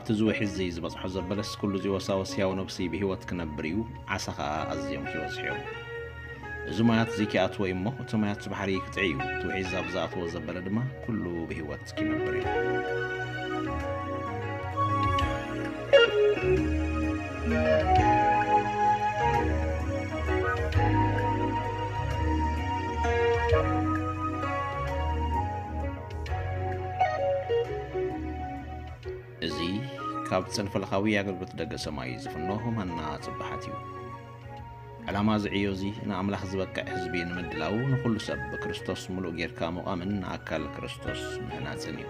እቲ ዝውሒዝ ዝበጽሖ ዘበለስ ኩሉ እዚ ወሳወስ ሕያው ነብሲ ብህይወት ክነብር እዩ፣ ዓሳ ኸኣ ኣዝዮም ክበዝሑ እዮም። እዚ ማያት እዚ ኪኣትዎ እዩ እሞ፣ እቲ ማያት ባሕሪ ክጥዒ እዩ። እቲ ውሒዝ ኣብ ዝኣትዎ ዘበለ ድማ ኩሉ ብህይወት ክነብር እዩ። እዚ ካብ ጽንፈለኻዊ ኣገልግሎት ደገ ሰማይ ዝፍኖ ማና ጽባሓት እዩ። ዕላማ እዚ ዕዮ እዚ ንኣምላኽ ዝበቅዕ ህዝቢ ንምድላው፣ ንኹሉ ሰብ ብክርስቶስ ምሉእ ጌርካ ምቋምን ንኣካል ክርስቶስ ምህናጽን እዩ።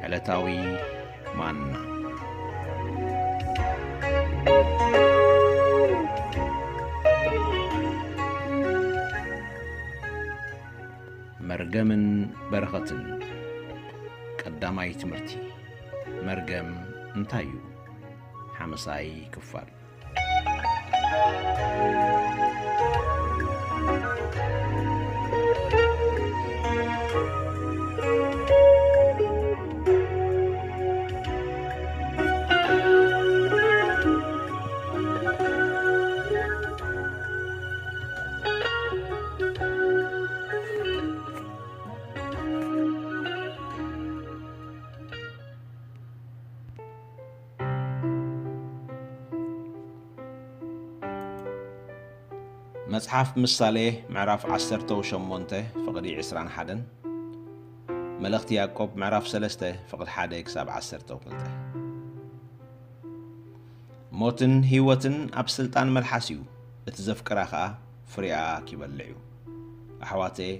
ዕለታዊ ማና። መርገምን በረኸትን። ቀዳማይ ትምህርቲ። መርገም እንታይ እዩ? ሓምሳይ ክፋል። መጽሓፍ ምሳሌ ምዕራፍ ዓሰርተ ሸሞንተ ፍቕዲ ዕስራን ሓደን፣ መልእኽቲ ያዕቆብ ምዕራፍ ሰለስተ ፍቕዲ ሓደ ክሳብ ዓሰርተ ክልተ። ሞትን ህይወትን ኣብ ስልጣን መልሓስ እዩ፣ እቲ ዘፍቅራ ኸኣ ፍሬኣ ኪበልዕ እዩ። ኣሕዋተየ፣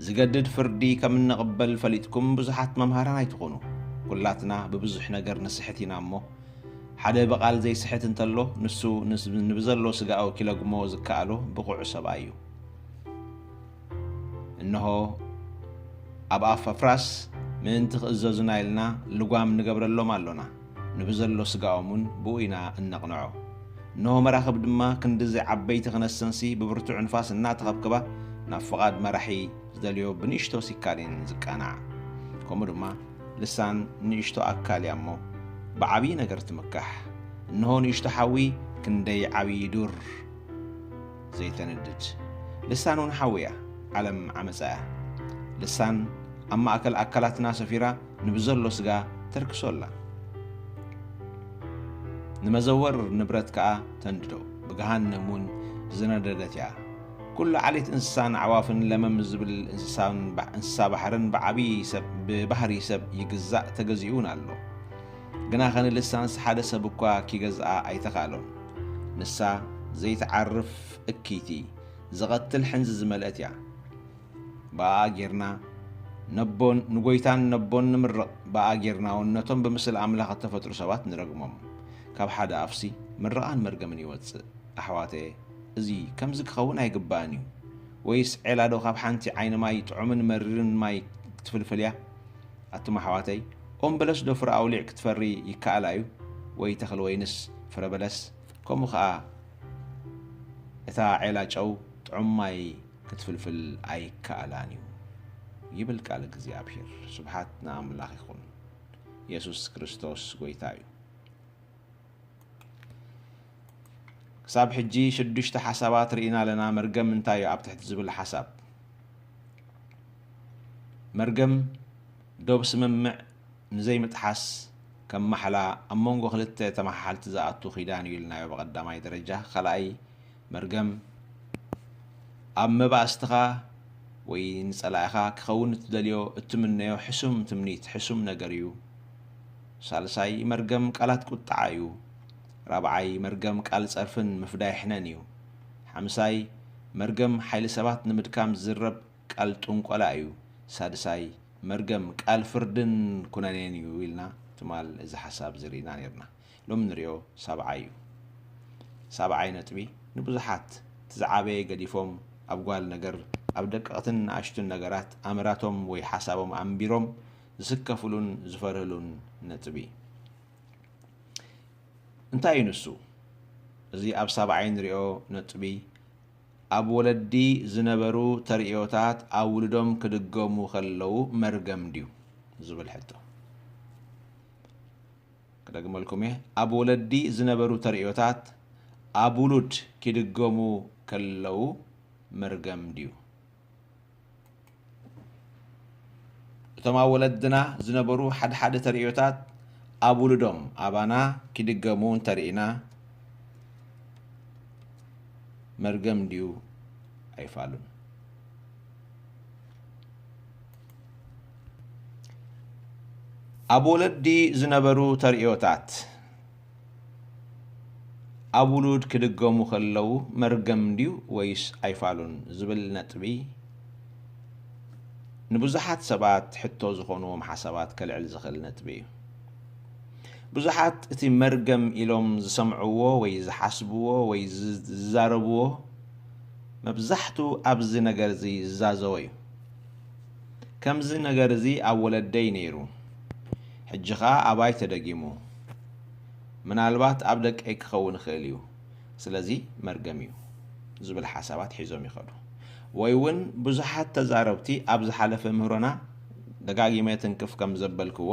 ዝገድድ ፍርዲ ከም እንቕበል ፈሊጥኩም ብዙሓት መምሃራን ኣይትኹኑ። ኩላትና ብብዙሕ ነገር ንስሕት ኢና እሞ፣ ሓደ ብቓል ዘይስሕት እንተሎ፣ ንሱ ንስ-፣ ንብዘሎ ስጋኡ ኪለግሞ ዝከኣሎ ብቑዕ ሰብኣይ እዩ። እንሆ፣ ኣብ ኣፍ ኣፍራስ ምእንቲ ክእዘዙና ኢልና ልጓም ንገብረሎም ኣሎና። ንብዘሎ ስጋኦም እውን ብኡ ኢና እነቕንዖ። እንሆ፣ መራኽብ ድማ ክንድዚ ዓበይቲ ክነሰንሲ ብብርቱዕ ንፋስ እናተኸብከባ ናብ ፍቓድ መራሒ ዝደልዮ ብንእሽቶ ሲካን እየን ዝቃናዓ። ከምኡ ድማ ልሳን ንእሽቶ ኣካል እያ እሞ ብዓብዪ ነገር ትምካሕ። እንሆ፣ ንእሽቶ ሓዊ ክንደይ ዓብዪ ዱር ዘይተንድድ። ልሳን እውን ሓዊ እያ፣ ዓለም ዓመጻ እያ። ልሳን ኣብ ማእከል ኣካላትና ሰፊራ ንብዘሎ ስጋ ተርክሶ ኣላ። ንመዘወር ንብረት ከኣ ተንድዶ፣ ብገሃነም እውን ዝነደደት እያ። ኩሉ ዓሌት እንስሳን ኣዕዋፍን ለመም ዝብል እንስሳን ባ-፣ እንስሳ ባሕርን ብዓብዪ ሰብ፣ ብባህሪ ሰብ ይግዛእ፣ ተገዚኡ እውን ኣሎ። ግናኸ ንልሳንስ ሓደ ሰብ እኳ ኪገዝኣ ኣይተኻእሎን። ንሳ ዘይትዓርፍ እክይቲ፣ ዝቐትል ሕንዚ ዝመልአት እያ። ብኣኣ ጌርና ነቦን፣ ንጎይታን ነቦን ንምርቕ፣ ብኣኣ ጌርና እውን ነቶም ብምስል ኣምላኽ እተፈጥሩ ሰባት ንረግሞም። ካብ ሓደ ኣፍሲ ምርቓን መርገምን ይወጽእ። ኣሕዋተየ፣ እዚ ከምዚ ክኸውን ኣይግባእን እዩ። ወይስ ዔላ ዶ ካብ ሓንቲ ዓይኒ ማይ ጥዑምን መሪርን ማይ ክትፍልፍል እያ? ኣቱም ኣሕዋተይ፣ ኦም በለስ ዶ ፍረ ኣውሊዕ ክትፈሪ ይከኣላ እዩ? ወይ ተኽሊ ወይንስ ፍረ በለስ? ከምኡ ኸኣ እታ ዔላ ጨው ጥዑም ማይ ክትፍልፍል ኣይከኣላን እዩ፣ ይብል ቃል እግዚኣብሔር። ስብሓት ንኣምላኽ ይኹን። የሱስ ክርስቶስ ጐይታ እዩ። ክሳብ ሕጂ ሽዱሽተ ሓሳባት ርኢና ኣለና። መርገም እንታይ እዩ? ኣብ ትሕቲ ዝብል ሓሳብ፣ መርገም ዶብ ስምምዕ ንዘይምጥሓስ፣ ከም ማሕላ ኣብ መንጎ ክልተ ተመሓሓልቲ ዝኣቱ ኪዳን እዩ ኢልናዮ ብቐዳማይ ደረጃ። ካልኣይ፣ መርገም ኣብ መባእስትኻ ወይ ንጸላኢኻ ክኸውን እትደልዮ፣ እትምነዮ ሕሱም ትምኒት፣ ሕሱም ነገር እዩ። ሳልሳይ፣ መርገም ቃላት ቁጥዓ እዩ። ራብዓይ፣ መርገም ቃል ጸርፍን ምፍዳይ ሕነን እዩ። ሓምሳይ፣ መርገም ሓይሊ ሰባት ንምድካም ዝዝረብ ቃል ጥንቆላ እዩ። ሳድሳይ፣ መርገም ቃል ፍርድን ኩነኔን እዩ ኢልና ትማል እዚ ሓሳብ እዚ ርኢና ነርና። ሎሚ ንሪኦ ሳብዓይ እዩ። ሳብዓይ ነጥቢ፣ ንብዙሓት እቲ ዝዓበየ ገዲፎም ኣብ ጓል ነገር፣ ኣብ ደቀቕትን ንኣሽቱን ነገራት ኣምራቶም ወይ ሓሳቦም ኣንቢሮም ዝስከፍሉን ዝፈርህሉን ነጥቢ። እንታይ እዩ ንሱ? እዚ ኣብ ሳብዓይ ንሪኦ ነጥቢ፣ ኣብ ወለዲ ዝነበሩ ተርእዮታት ኣብ ውሉዶም ክድገሙ ከለዉ መርገም ድዩ? ዝብል ሕቶ። ክደግመልኩም እየ። ኣብ ወለዲ ዝነበሩ ተርእዮታት ኣብ ውሉድ ክድገሙ ከለዉ መርገም ድዩ? እቶም ኣብ ወለድና ዝነበሩ ሓደ ሓደ ተርእዮታት ኣብ ውሉዶም ኣባና ክድገሙ እንተርኢና መርገም ድዩ ኣይፋሉን? ኣብ ወለዲ ዝነበሩ ተርእዮታት ኣብ ውሉድ ክድገሙ ከለዉ መርገም ድዩ ወይስ ኣይፋሉን ዝብል ነጥቢ ንብዙሓት ሰባት ሕቶ ዝኾንዎም ሓሳባት ከልዕል ዝኽእል ነጥቢ እዩ። ብዙሓት እቲ መርገም ኢሎም ዝሰምዕዎ ወይ ዝሓስብዎ ወይ ዝ-፣ ዝዛረብዎ መብዛሕቱ ኣብዚ ነገር እዚ ዝዛዘወ እዩ። ከምዚ ነገር እዚ ኣብ ወለደይ ነይሩ፣ ሕጂ ኸኣ ኣባይ ተደጊሙ፣ ምናልባት ኣብ ደቀይ ክኸውን ይኽእል እዩ፣ ስለዚ መርገም እዩ ዝብል ሓሳባት ሒዞም ይኸዱ። ወይ እውን ብዙሓት ተዛረብቲ ኣብ ዝሓለፈ ምህሮና ደጋጊመ ትንክፍ ከም ዘበልክዎ፣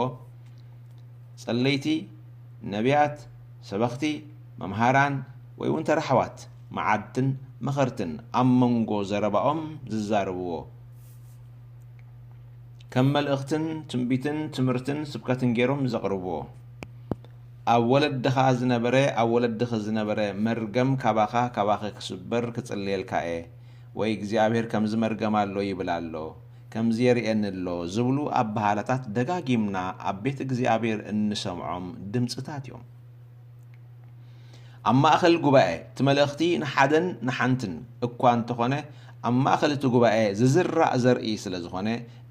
ጸለይቲ፣ ነቢያት፣ ሰበኽቲ፣ መምሃራን ወይ እውን ተራ ኣሕዋት መዓድትን መኸርትን ኣብ መንጎ ዘረባኦም ዝዛረብዎ ከም መልእኽትን ትንቢትን ትምህርትን ስብከትን ገይሮም ዘቕርብዎ። ኣብ ወለድኻ ዝነበረ፣ ኣብ ወለድኺ ዝነበረ መርገም ካባኻ፣ ካባኺ ክስበር ክጽልየልካ እየ፣ ወይ እግዚኣብሔር ከምዚ መርገም ኣሎ ይብል ኣሎ፣ ከምዚ የርእየኒ ኣሎ ዝብሉ ኣበሃህላታት ደጋጊምና ኣብ ቤት እግዚኣብሔር እንሰምዖም ድምጽታት እዮም። ኣብ ማእከል ጉባኤ፣ እቲ መልእኽቲ ንሓደን ንሓንትን እኳ እንተኾነ፣ ኣብ ማእከል እቲ ጉባኤ ዝዝራእ ዘርኢ ስለ ዝኾነ፣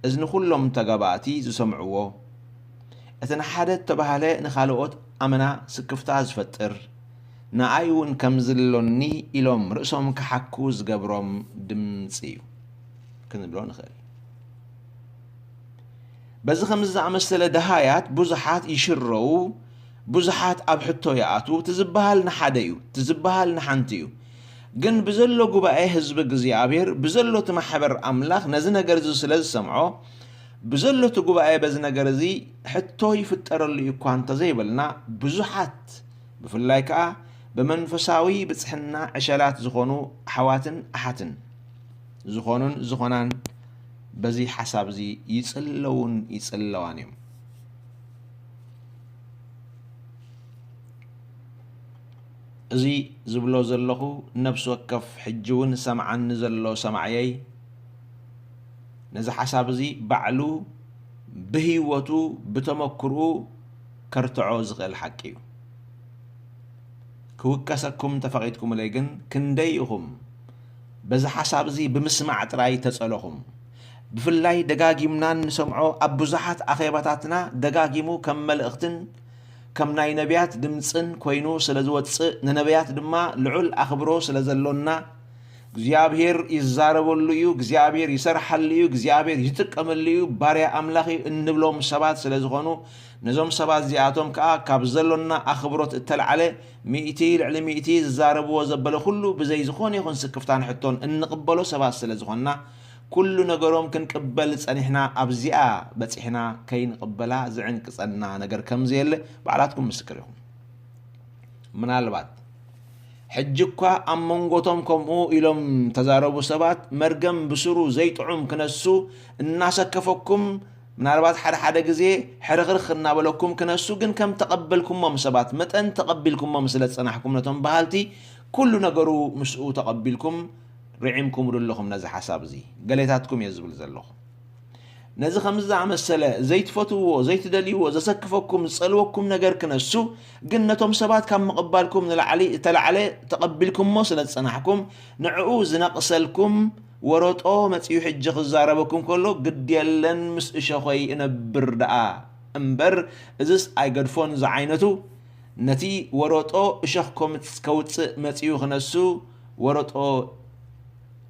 እዝኒ ኩሎም ተጋባእቲ ዝሰምዕዎ፣ እቲ ንሓደ እተባህለ ንኻልኦት ኣመና ስክፍታ ዝፈጥር፣ ንኣይ እውን ከም ዝሎኒ ኢሎም ርእሶም ክሓኩ ዝገብሮም ድምጺ እዩ ክንብሎ ንኽእል። በዚ ከምዚ ዝኣመሰለ ደሃያት ብዙሓት ይሽረዉ፣ ብዙሓት ኣብ ሕቶ ይኣትዉ። እቲ ዝበሃል ንሓደ እዩ፣ እቲ ዝበሃል ንሓንቲ እዩ። ግን ብዘሎ ጉባኤ ህዝቢ እግዚኣብሔር፣ ብዘሎ እቲ ማሕበር ኣምላኽ ነዚ ነገር እዚ ስለ ዝሰምዖ፣ ብዘሎ እቲ ጉባኤ በዚ ነገር እዚ ሕቶ ይፍጠረሉ እዩ እኳ እንተዘይበልና፣ ብዙሓት ብፍላይ ከኣ ብመንፈሳዊ ብጽሕና ዕሸላት ዝኾኑ ኣሕዋትን ኣሓትን ዝኾኑን ዝኾናን በዚ ሓሳብ እዚ ይጽለዉን ይጽለዋን እዮም። እዚ ዝብሎ ዘለኹ ነፍሲ ወከፍ ሕጂ እውን ሰምዓኒ ዘሎ ሰማዕየይ ነዚ ሓሳብ እዚ ባዕሉ ብህይወቱ ብተመክርኡ ከርትዖ ዝኽእል ሓቂ እዩ። ክውከሰኩም እንተፈቒድኩምለይ ግን ክንደይ ኢኹም በዚ ሓሳብ እዚ ብምስማዕ ጥራይ ተጸለኹም? ብፍላይ ደጋጊምና እንሰምዖ ኣብ ብዙሓት ኣኼባታትና ደጋጊሙ ከም መልእኽትን ከም ናይ ነቢያት ድምጽን ኮይኑ ስለ ዝወጽእ ንነቢያት ድማ ልዑል ኣኽብሮ ስለ ዘሎና እግዚኣብሔር ይዛረበሉ እዩ፣ እግዚኣብሔር ይሰርሓሉ እዩ፣ እግዚኣብሔር ይጥቀመሉ እዩ፣ ባርያ ኣምላኽ እዩ እንብሎም ሰባት ስለ ዝኾኑ ነዞም ሰባት እዚኣቶም ከኣ ካብ ዘሎና ኣኽብሮት እተልዓለ ሚእቲ ልዕሊ ሚእቲ ዝዛረብዎ ዘበለ ኩሉ ብዘይ ዝኾነ ይኹን ስክፍታን ሕቶን እንቕበሎ ሰባት ስለ ዝኾንና ኩሉ ነገሮም ክንቅበል ጸኒሕና ኣብዚኣ በጺሕና ከይንቕበላ ዝዕንቅጸና ነገር ከም ዘየለ ባዕላትኩም ምስክር ኢኹም። ምናልባት ሕጂ እኳ ኣብ መንጎቶም ከምኡ ኢሎም ተዛረቡ ሰባት መርገም ብስሩ ዘይጥዑም ክነሱ እናሰከፈኩም ምናልባት ሓደ ሓደ ግዜ ሕርኽርኽ እናበለኩም ክነሱ ግን ከም ተቐበልኩሞም ሰባት መጠን ተቐቢልኩሞም ስለ ዝጸናሕኩም ነቶም በሃልቲ ኩሉ ነገሩ ምስኡ ተቐቢልኩም ርዒምኩምሉ ኣለኹም ነዚ ሓሳብ እዚ ገሌታትኩም እየ ዝብል ዘለኹ። ነዚ ከምዚ ዝኣመሰለ ዘይትፈትውዎ ዘይትደልይዎ ዘሰክፈኩም ዝጸልወኩም ነገር ክነሱ ግን ነቶም ሰባት ካብ ምቕባልኩም ንላዕሊ እተላዕለ ተቐቢልኩሞ ስለ ዝጸናሕኩም ንዕኡ ዝነቕሰልኩም ወረጦ መጺኡ ሕጂ ክዛረበኩም ከሎ ግድ የለን ምስ እሸኾይ እነብር ደኣ እምበር እዝስ ኣይገድፎን ዝዓይነቱ ነቲ ወረጦ እሸኽ ኮምጽ-፣ ከውጽእ መጺኡ ክነሱ ወረጦ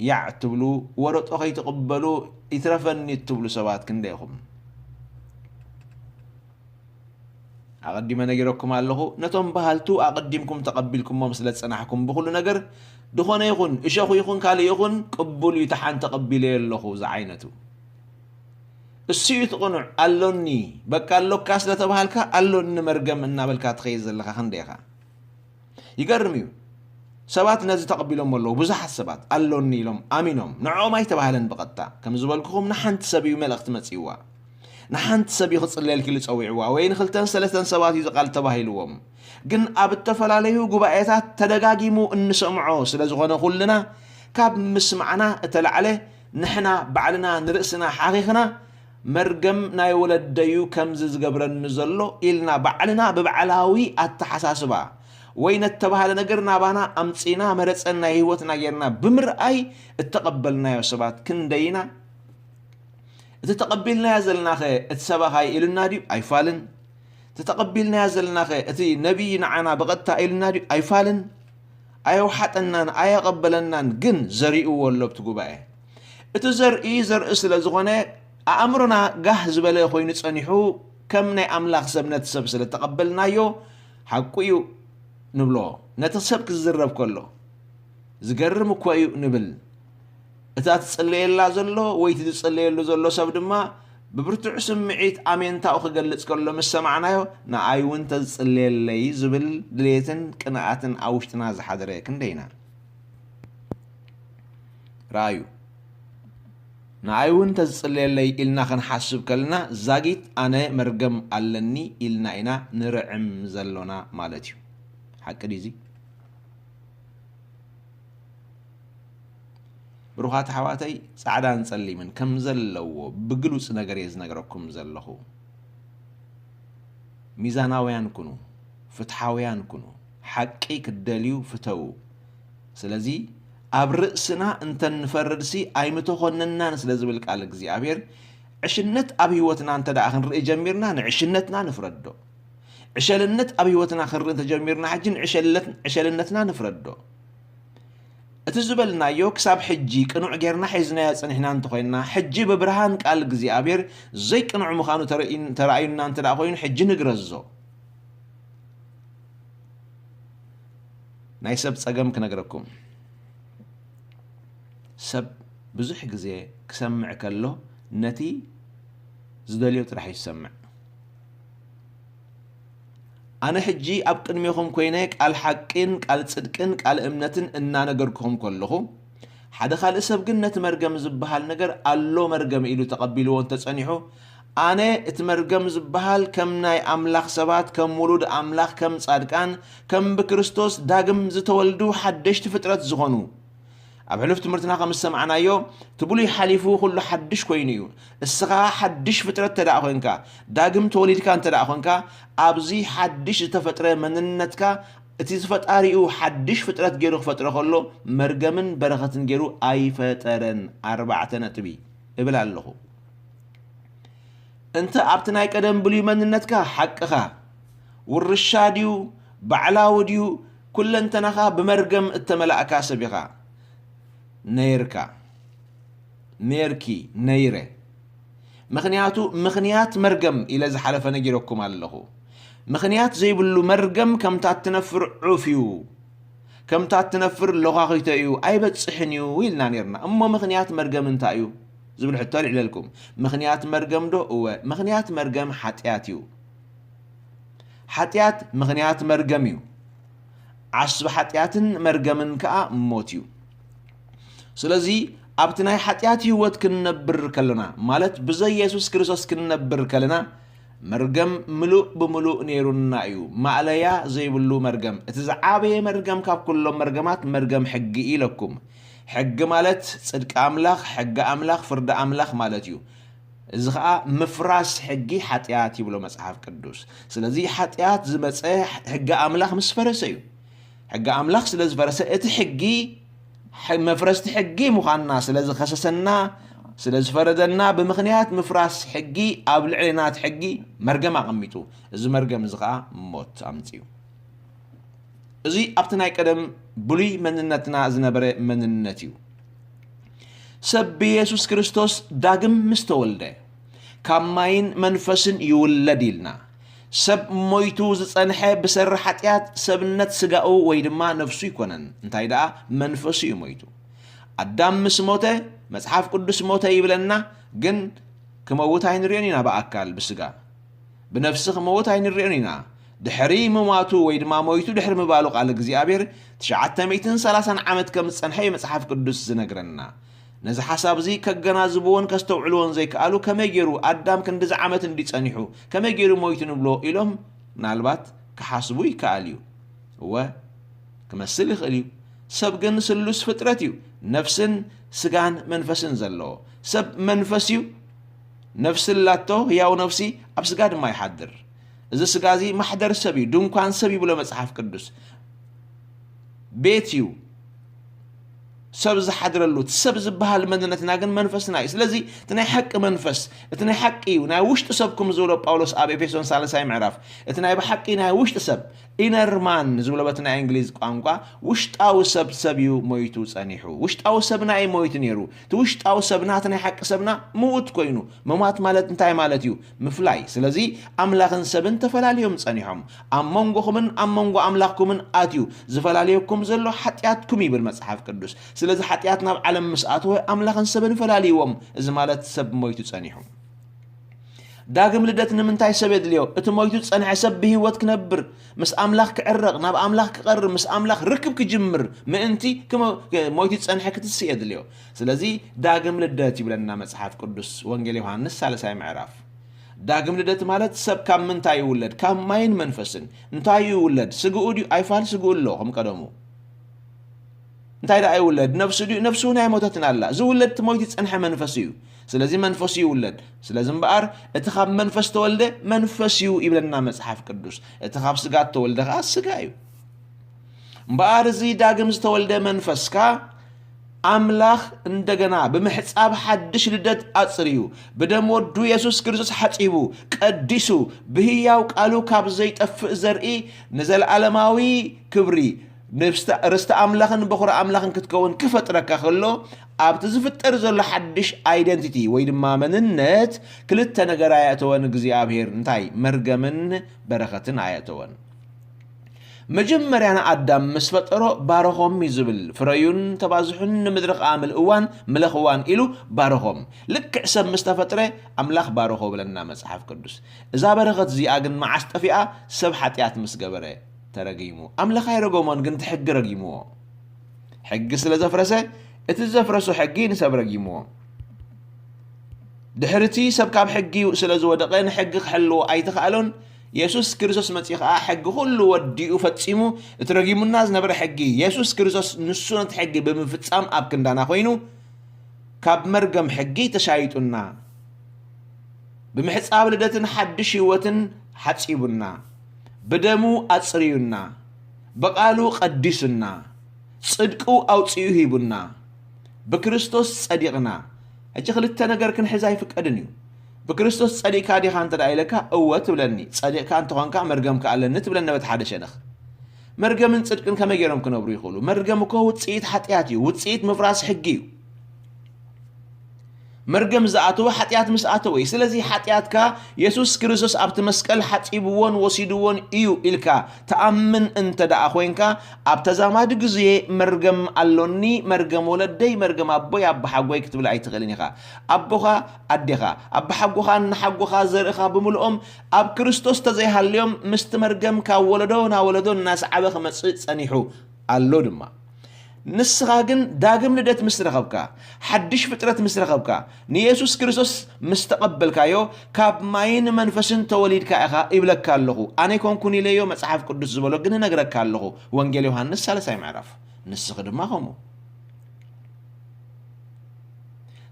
ያዕ እትብሉ፣ ወረጦ ከይትቕበሉ ይትረፈኒ እትብሉ ሰባት ክንደይ ኢኹም? ኣቐዲመ ነጊረኩም ኣለኹ። ነቶም በሃልቱ ኣቐዲምኩም ተቐቢልኩሞም ስለ ዝጸናሕኩም ብኹሉ ነገር፣ ድኾነ ይኹን፣ እሸኹ ይኹን ካልእ ይኹን፣ ቅቡል እዩ፣ ተሓን ተቐቢለዮ ኣለኹ ዝዓይነቱ። እሱ እዩ እቲ ቅኑዕ። ኣሎኒ፣ በቃ ኣሎካ ስለ ተባሃልካ፣ ኣሎኒ መርገም እናበልካ ትኸይድ ዘለኻ ክንደይ ኢኻ? ይገርም እዩ። ሰባት ነዚ ተቐቢሎም ኣለዉ። ብዙሓት ሰባት ኣሎኒ ኢሎም ኣሚኖም። ንዕኦም ኣይተባህለን ብቐጥታ። ከም ዝበልኩኹም ንሓንቲ ሰብ እዩ መልእኽቲ መጺእዋ። ንሓንቲ ሰብ እዩ ክጽለየልኪ ኢሉ ጸዊዕዋ። ወይ ንኽልተን ሰለስተን ሰባት እዩ ዝቓል ተባሂልዎም። ግን ኣብ እተፈላለዩ ጉባኤታት ተደጋጊሙ እንሰምዖ ስለ ዝኾነ ኩልና ካብ ምስማዕና እተላዕለ ንሕና ባዕልና ንርእስና ሓኺኽና መርገም ናይ ወለደዩ ከምዚ ዝገብረኒ ዘሎ ኢልና ባዕልና ብባዕላዊ ኣተሓሳስባ ወይ ነተባህለ ነገር ናባና ኣምጺና መረጸን ናይ ህይወትና ጌርና ብምርኣይ እተቐበልናዮ ሰባት ክንደይና? እቲ ተቐቢልናዮ ዘለናኸ እቲ ሰባኻይ ኢሉና ድዩ? ኣይፋልን። እቲ ተቐቢልናዮ ዘለናኸ እቲ ነቢይ ንዓና ብቐጥታ ኢሉና ድዩ? ኣይፋልን። ኣየውሓጠናን ኣየቐበለናን፣ ግን ዘሪእዎ ኣሎ ኣብቲ ጉባኤ። እቲ ዘርኢ ዘርኢ ስለ ዝኾነ ኣእምሮና ጋህ ዝበለ ኮይኑ ጸኒሑ፣ ከም ናይ ኣምላኽ ሰብ ነቲ ሰብ ስለ ተቐበልናዮ፣ ሓቁ እዩ ንብሎ። ነቲ ሰብ ክዝረብ ከሎ፣ ዝገርም እኮ እዩ ንብል። እታ ትጽለየላ ዘሎ ወይ እቲ ዝጽለየሉ ዘሎ ሰብ ድማ ብብርቱዕ ስምዒት ኣሜንታኡ ክገልጽ ከሎ ምስ ሰማዕናዮ፣ ንኣይ እውን ተዝጽለየለይ ዝብል ድሌትን ቅንኣትን ኣብ ውሽጥና ዝሓደረ ክንደይና። ረኣዩ። ንኣይ እውን ተዝጽለየለይ ኢልና ክንሓስብ ከለና፣ ዛጊት ኣነ መርገም ኣለኒ ኢልና ኢና ንርዕም ዘሎና ማለት እዩ። ሓቂ ድዩ እዚ? ብሩኻት ኣሕዋተይ፣ ጻዕዳን ጸሊምን ከም ዘለዎ ብግሉጽ ነገር እየ ዝነግረኩም ዘለኹ። ሚዛናውያን ኩኑ፣ ፍትሓውያን ኩኑ፣ ሓቂ ክትደልዩ ፍተዉ። ስለዚ ኣብ ርእስና እንተ ንፈርድሲ ኣይምተኾነናን ስለ ዝብል ቃል እግዚኣብሔር፣ ዕሽነት ኣብ ህይወትና እንተ ደኣ ክንርኢ ጀሚርና ንዕሽነትና ንፍረዶ። ዕሸልነት ኣብ ህይወትና ክንርኢ እንተጀሚርና ሕጂ ንዕሸልነት-፣ ዕሸልነትና ንፍረዶ። እቲ ዝበልናዮ ክሳብ ሕጂ ቅኑዕ ጌርና ሒዝናዮ ጸኒሕና እንተኾይንና፣ ሕጂ ብብርሃን ቃል እግዚኣብሔር ዘይቅኑዕ ምዃኑ ተረእዩ-፣ ተራእዩና እንተ ደኣ ኮይኑ፣ ሕጂ ንግረዞ። ናይ ሰብ ጸገም ክነግረኩም። ሰብ ብዙሕ ግዜ ክሰምዕ ከሎ፣ ነቲ ዝደልዮ ጥራሕ እዩ ዝሰምዕ። ኣነ ሕጂ ኣብ ቅድሜኹም ኮይነ ቃል ሓቂን ቃል ጽድቅን ቃል እምነትን እናነገርኩኹም ከለኹ፣ ሓደ ካልእ ሰብ ግን ነቲ መርገም ዝበሃል ነገር ኣሎ መርገም ኢሉ ተቐቢልዎ እንተጸኒሑ፣ ኣነ እቲ መርገም ዝበሃል ከም ናይ ኣምላኽ ሰባት፣ ከም ውሉድ ኣምላኽ፣ ከም ጻድቃን፣ ከም ብክርስቶስ ዳግም ዝተወልዱ ሓደሽቲ ፍጥረት ዝኾኑ፣ ኣብ ሕሉፍ ትምህርትና ከም ዝሰማዕናዮ፣ እቲ ብሉይ ሓሊፉ ኩሉ ሓድሽ ኮይኑ እዩ። እስኻ ሓድሽ ፍጥረት እንተ ደኣ ኮንካ፣ ዳግም ተወሊድካ እንተ ደኣ ኮንካ፣ ኣብዚ ሓድሽ ዝተፈጥረ መንነትካ፣ እቲ ዝፈጣሪኡ ሓድሽ ፍጥረት ገይሩ ክፈጥሮ ከሎ፣ መርገምን በረኸትን ገይሩ ኣይፈጠረን። ኣርባዕተ ነጥቢ እብል ኣለኹ። እንተ ኣብቲ ናይ ቀደም ብሉይ መንነትካ ሓቅኻ፣ ውርሻ ድዩ፣ ባዕላዊ ድዩ፣ ኩለንተናኻ ብመርገም እተመላእካ ሰብ ኢኻ። ነይርካ፣ ነይርኪ፣ ነይረ። ምኽንያቱ፣ ምኽንያት መርገም ኢለ ዝሓለፈ ነጊረኩም ኣለኹ። ምኽንያት ዘይብሉ መርገም ከምታ እትነፍር ዑፍ እዩ። ከምታ እትነፍር ሎኻኺቶ እዩ፣ ኣይበጽሕን እዩ ኢልና ኔርና። እሞ ምኽንያት መርገም እንታይ እዩ ዝብል ሕቶ ኣልዕለልኩም። ምኽንያት መርገም ዶ? እወ፣ ምኽንያት መርገም ሓጢኣት እዩ። ሓጢኣት ምኽንያት መርገም እዩ። ዓስቢ ሓጢኣትን መርገምን ከኣ ሞት እዩ። ስለዚ ኣብቲ ናይ ሓጢኣት ህይወት ክንነብር ከለና፣ ማለት ብዘይ የሱስ ክርስቶስ ክንነብር ከለና፣ መርገም ምሉእ ብምሉእ ነይሩና እዩ። ማእለያ ዘይብሉ መርገም። እቲ ዝዓበየ መርገም ካብ ኩሎም መርገማት መርገም ሕጊ እዩ ኢለኩም። ሕጊ ማለት ጽድቂ ኣምላኽ፣ ሕጊ ኣምላኽ፣ ፍርዲ ኣምላኽ ማለት እዩ። እዚ ኸኣ ምፍራስ ሕጊ ሓጢኣት ይብሎ መጽሓፍ ቅዱስ። ስለዚ ሓጢኣት ዝመጸ ሕጊ ኣምላኽ ምስ ፈረሰ እዩ። ሕጊ ኣምላኽ ስለ ዝፈረሰ፣ እቲ ሕጊ፣ ሕ-፣ መፍረስቲ ሕጊ ምዃንና ስለ ዝኸሰሰና፣ ስለ ዝፈረደና፣ ብምኽንያት ምፍራስ ሕጊ ኣብ ልዕሌና እቲ ሕጊ መርገም ኣቐሚጡ። እዚ መርገም እዚ ኸኣ ሞት ኣምጺኡ። እዚ ኣብቲ ናይ ቀደም ብሉይ መንነትና ዝነበረ መንነት እዩ። ሰብ ብየሱስ ክርስቶስ ዳግም ምስ ተወልደ፣ ካብ ማይን መንፈስን ይውለድ ኢልና፣ ሰብ ሞይቱ ዝጸንሐ ብሰሪ ሓጢኣት ሰብነት ስጋኡ ወይ ድማ ነፍሱ ኣይኮነን፣ እንታይ ደኣ መንፈሱ እዩ ሞይቱ። ኣዳም ምስ ሞተ፣ መጽሓፍ ቅዱስ ሞተ ይብለና፣ ግን ክመውት ኣይንሪኦን ኢና ብኣካል ብስጋ። ብነፍሲ ክመውት ኣይንሪኦን ኢና። ድሕሪ ምማቱ ወይ ድማ ሞይቱ ድሕሪ ምባሉ ቃል እግዚኣብሔር ትሽዓተ ሚእትን ሰላሳን ዓመት ከም ዝጸንሐ እዩ መጽሓፍ ቅዱስ ዝነግረና። ነዚ ሓሳብ እዚ ከገናዝብዎን ከስተውዕልዎን ዘይከኣሉ፣ ከመይ ገይሩ ኣዳም ክንድዚ ዓመት እንዲ ጸኒሑ፣ ከመይ ገይሩ ሞይቱ ንብሎ ኢሎም ምናልባት ክሓስቡ ይከኣል እዩ። እወ፣ ክመስል ይኽእል እዩ። ሰብ ግን ስሉስ ፍጥረት እዩ። ነፍስን ስጋን መንፈስን ዘለዎ። ሰብ መንፈስ እዩ። ነፍሲ ኣላቶ፣ ህያው ነፍሲ፣ ኣብ ስጋ ድማ ይሓድር። እዚ ስጋ እዚ ማሕደር ሰብ እዩ፣ ድንኳን ሰብ ይብሎ መጽሓፍ ቅዱስ። ቤት እዩ ሰብ ዝሓድረሉ። እቲ ሰብ ዝበሃል መንነትና ግን መንፈስና እዩ። ስለዚ እቲ ናይ ሓቂ መንፈስ፣ እቲ ናይ ሓቂ እዩ፣ ናይ ውሽጢ ሰብኩም ዝብሎ ጳውሎስ ኣብ ኤፌሶን ሳልሳይ ምዕራፍ፣ እቲ ናይ ብሓቂ ናይ ውሽጢ ሰብ፣ ኢነር ማን ዝብሎ በቲ ናይ እንግሊዝ ቋንቋ፣ ውሽጣዊ ሰብ ሰብ እዩ ሞይቱ ጸኒሑ። ውሽጣዊ ሰብና እዩ ሞይቱ ነይሩ። እቲ ውሽጣዊ ሰብና፣ እቲ ናይ ሓቂ ሰብና ምዉት ኮይኑ። ምሟት ማለት እንታይ ማለት እዩ? ምፍላይ። ስለዚ ኣምላኽን ሰብን ተፈላልዮም ጸኒሖም። ኣብ መንጎኹምን ኣብ መንጎ ኣምላኽኩምን ኣትዩ ዝፈላልየኩም ዘሎ ሓጢኣትኩም ይብል መጽሓፍ ቅዱስ። ስለዚ ሓጢኣት ናብ ዓለም ምስ ኣተወ ኣምላኽን ሰብን ፈላልይዎም። እዚ ማለት ሰብ ሞይቱ ጸኒሑ። ዳግም ልደት ንምንታይ ሰብ የድልዮ? እቲ ሞይቱ ዝጸንሐ ሰብ ብህይወት ክነብር፣ ምስ ኣምላኽ ክዕረቕ፣ ናብ ኣምላኽ ክቐርብ፣ ምስ ኣምላኽ ርክብ ክጅምር ምእንቲ ክመ-፣ ሞይቱ ዝጸንሐ ክትስእ የድልዮ። ስለዚ ዳግም ልደት ይብለና መጽሓፍ ቅዱስ፣ ወንጌል ዮሃንስ ሳልሳይ ምዕራፍ። ዳግም ልደት ማለት ሰብ ካብ ምንታይ ይውለድ? ካብ ማይን መንፈስን። እንታይ እዩ ይውለድ? ስግኡ ድዩ? ኣይፋል ስግኡ ኣሎ ከም ቀደሙ። እንታይ ደኣ ይውለድ? ነፍሱ ድዩ? ነፍሱ እውን ኣይሞተትን ኣላ። ዝውለድ እቲ ሞይቱ ዝጸንሐ መንፈስ እዩ። ስለዚ መንፈሱ ይውለድ። ስለዚ እምበኣር እቲ ካብ መንፈስ ተወልደ መንፈስ እዩ ይብለና መጽሓፍ ቅዱስ። እቲ ካብ ስጋ እተወልደ ከኣ ስጋ እዩ። እምበኣር እዚ ዳግም ዝተወልደ መንፈስካ ኣምላኽ እንደገና ብምሕጻብ ሓድሽ ልደት ኣጽርዩ፣ ብደም ወዱ የሱስ ክርስቶስ ሓጺቡ፣ ቀዲሱ፣ ብህያው ቃሉ ካብ ዘይጠፍእ ዘርኢ ንዘለኣለማዊ ክብሪ፣ ንርስቲ-፣ ርስቲ ኣምላኽን በኹሪ ኣምላኽን ክትከውን ክፈጥረካ ከሎ፣ ኣብቲ ዝፍጠር ዘሎ ሓድሽ ኣይደንቲቲ ወይ ድማ መንነት ክልተ ነገር ኣየእተወን እግዚኣብሔር፣ እንታይ? መርገምን በረኸትን ኣየእተወን። መጀመርያ ንኣዳም ምስ ፈጠሮ ባረኾም እዩ ዝብል። ፍረዩን ተባዝሑን ንምድሪ ከኣ ምልእዋን ምለኽዋን ኢሉ ባረኾም። ልክዕ ሰብ ምስ ተፈጥረ ኣምላኽ ባረኾ ብለና መጽሓፍ ቅዱስ። እዛ በረኸት እዚኣ ግን መዓስ ጠፊኣ? ሰብ ሓጢኣት ምስ ገበረ ተረጊሙ። ኣምላኽ ኣይረገሞን፣ ግን እቲ ሕጊ ረጊምዎ። ሕጊ ስለ ዘፍረሰ፣ እቲ ዘፍረሶ ሕጊ ንሰብ ረጊምዎ። ድሕርቲ ሰብ ካብ ሕጊ ስለ ዝወደቐ ንሕጊ ክሕልዎ ኣይተኻእሎን። የሱስ ክርስቶስ መጺኡ ኸኣ ሕጊ ኩሉ ወዲኡ ፈጺሙ። እቲ ረጊሙና ዝነበረ ሕጊ፣ የሱስ ክርስቶስ ንሱ ነቲ ሕጊ ብምፍጻም ኣብ ክንዳና ኮይኑ፣ ካብ መርገም ሕጊ ተሻይጡና። ብምሕጻብ ልደትን ሓድሽ ህይወትን ሓጺቡና። ብደሙ ኣጽርዩና። ብቓሉ ቀዲሱና። ጽድቁ ኣውጺኡ ሂቡና። ብክርስቶስ ጸዲቕና። ሕጂ ክልተ ነገር ክንሕዝ ኣይፍቀድን እዩ። ብክርስቶስ ጸዲቕካ ዲኻ እንተ ደኣ ኢለካ፣ እወ ትብለኒ። ጸዲቕካ እንተኾንካ መርገም ከኣ ኣለኒ ትብለኒ በቲ ሓደ ሸነኽ። መርገምን ጽድቅን ከመይ ገይሮም ክነብሩ ይኽእሉ? መርገም እኮ ውጽኢት ሓጢኣት እዩ። ውጽኢት ምፍራስ ሕጊ እዩ። መርገም ዝኣተወ ሓጢኣት ምስ ኣተወ እዩ። ስለዚ ሓጢኣትካ የሱስ ክርስቶስ ኣብቲ መስቀል ሓጺብዎን ወሲድዎን እዩ ኢልካ ትኣምን እንተ ደኣ ኮይንካ፣ ኣብ ተዛማዲ ግዜ መርገም ኣሎኒ፣ መርገም ወለደይ፣ መርገም ኣቦይ፣ ኣቦሓጎይ ክትብል ኣይትኽእልን ኢኻ። ኣቦኻ፣ ኣዴኻ፣ ኣቦሓጎኻን ንሓጎኻ ዘርእኻ ብምልኦም ኣብ ክርስቶስ ተዘይሃልዮም ምስቲ መርገም ካብ ወለዶ ናብ ወለዶ እናሰዓበ ክመጽእ ጸኒሑ ኣሎ ድማ። ንስኻ ግን ዳግም ልደት ምስ ረኸብካ፣ ሓድሽ ፍጥረት ምስ ረኸብካ፣ ንየሱስ ክርስቶስ ምስ ተቐበልካዮ፣ ካብ ማይን መንፈስን ተወሊድካ ኢኻ ይብለካ ኣለኹ። ኣነ ኣይኮንኩን ኢለዮ፣ መጽሓፍ ቅዱስ ዝበሎ ግን እነግረካ ኣለኹ። ወንጌል ዮሃንስ ሳልሳይ ምዕራፍ። ንስኺ ድማ ከምኡ።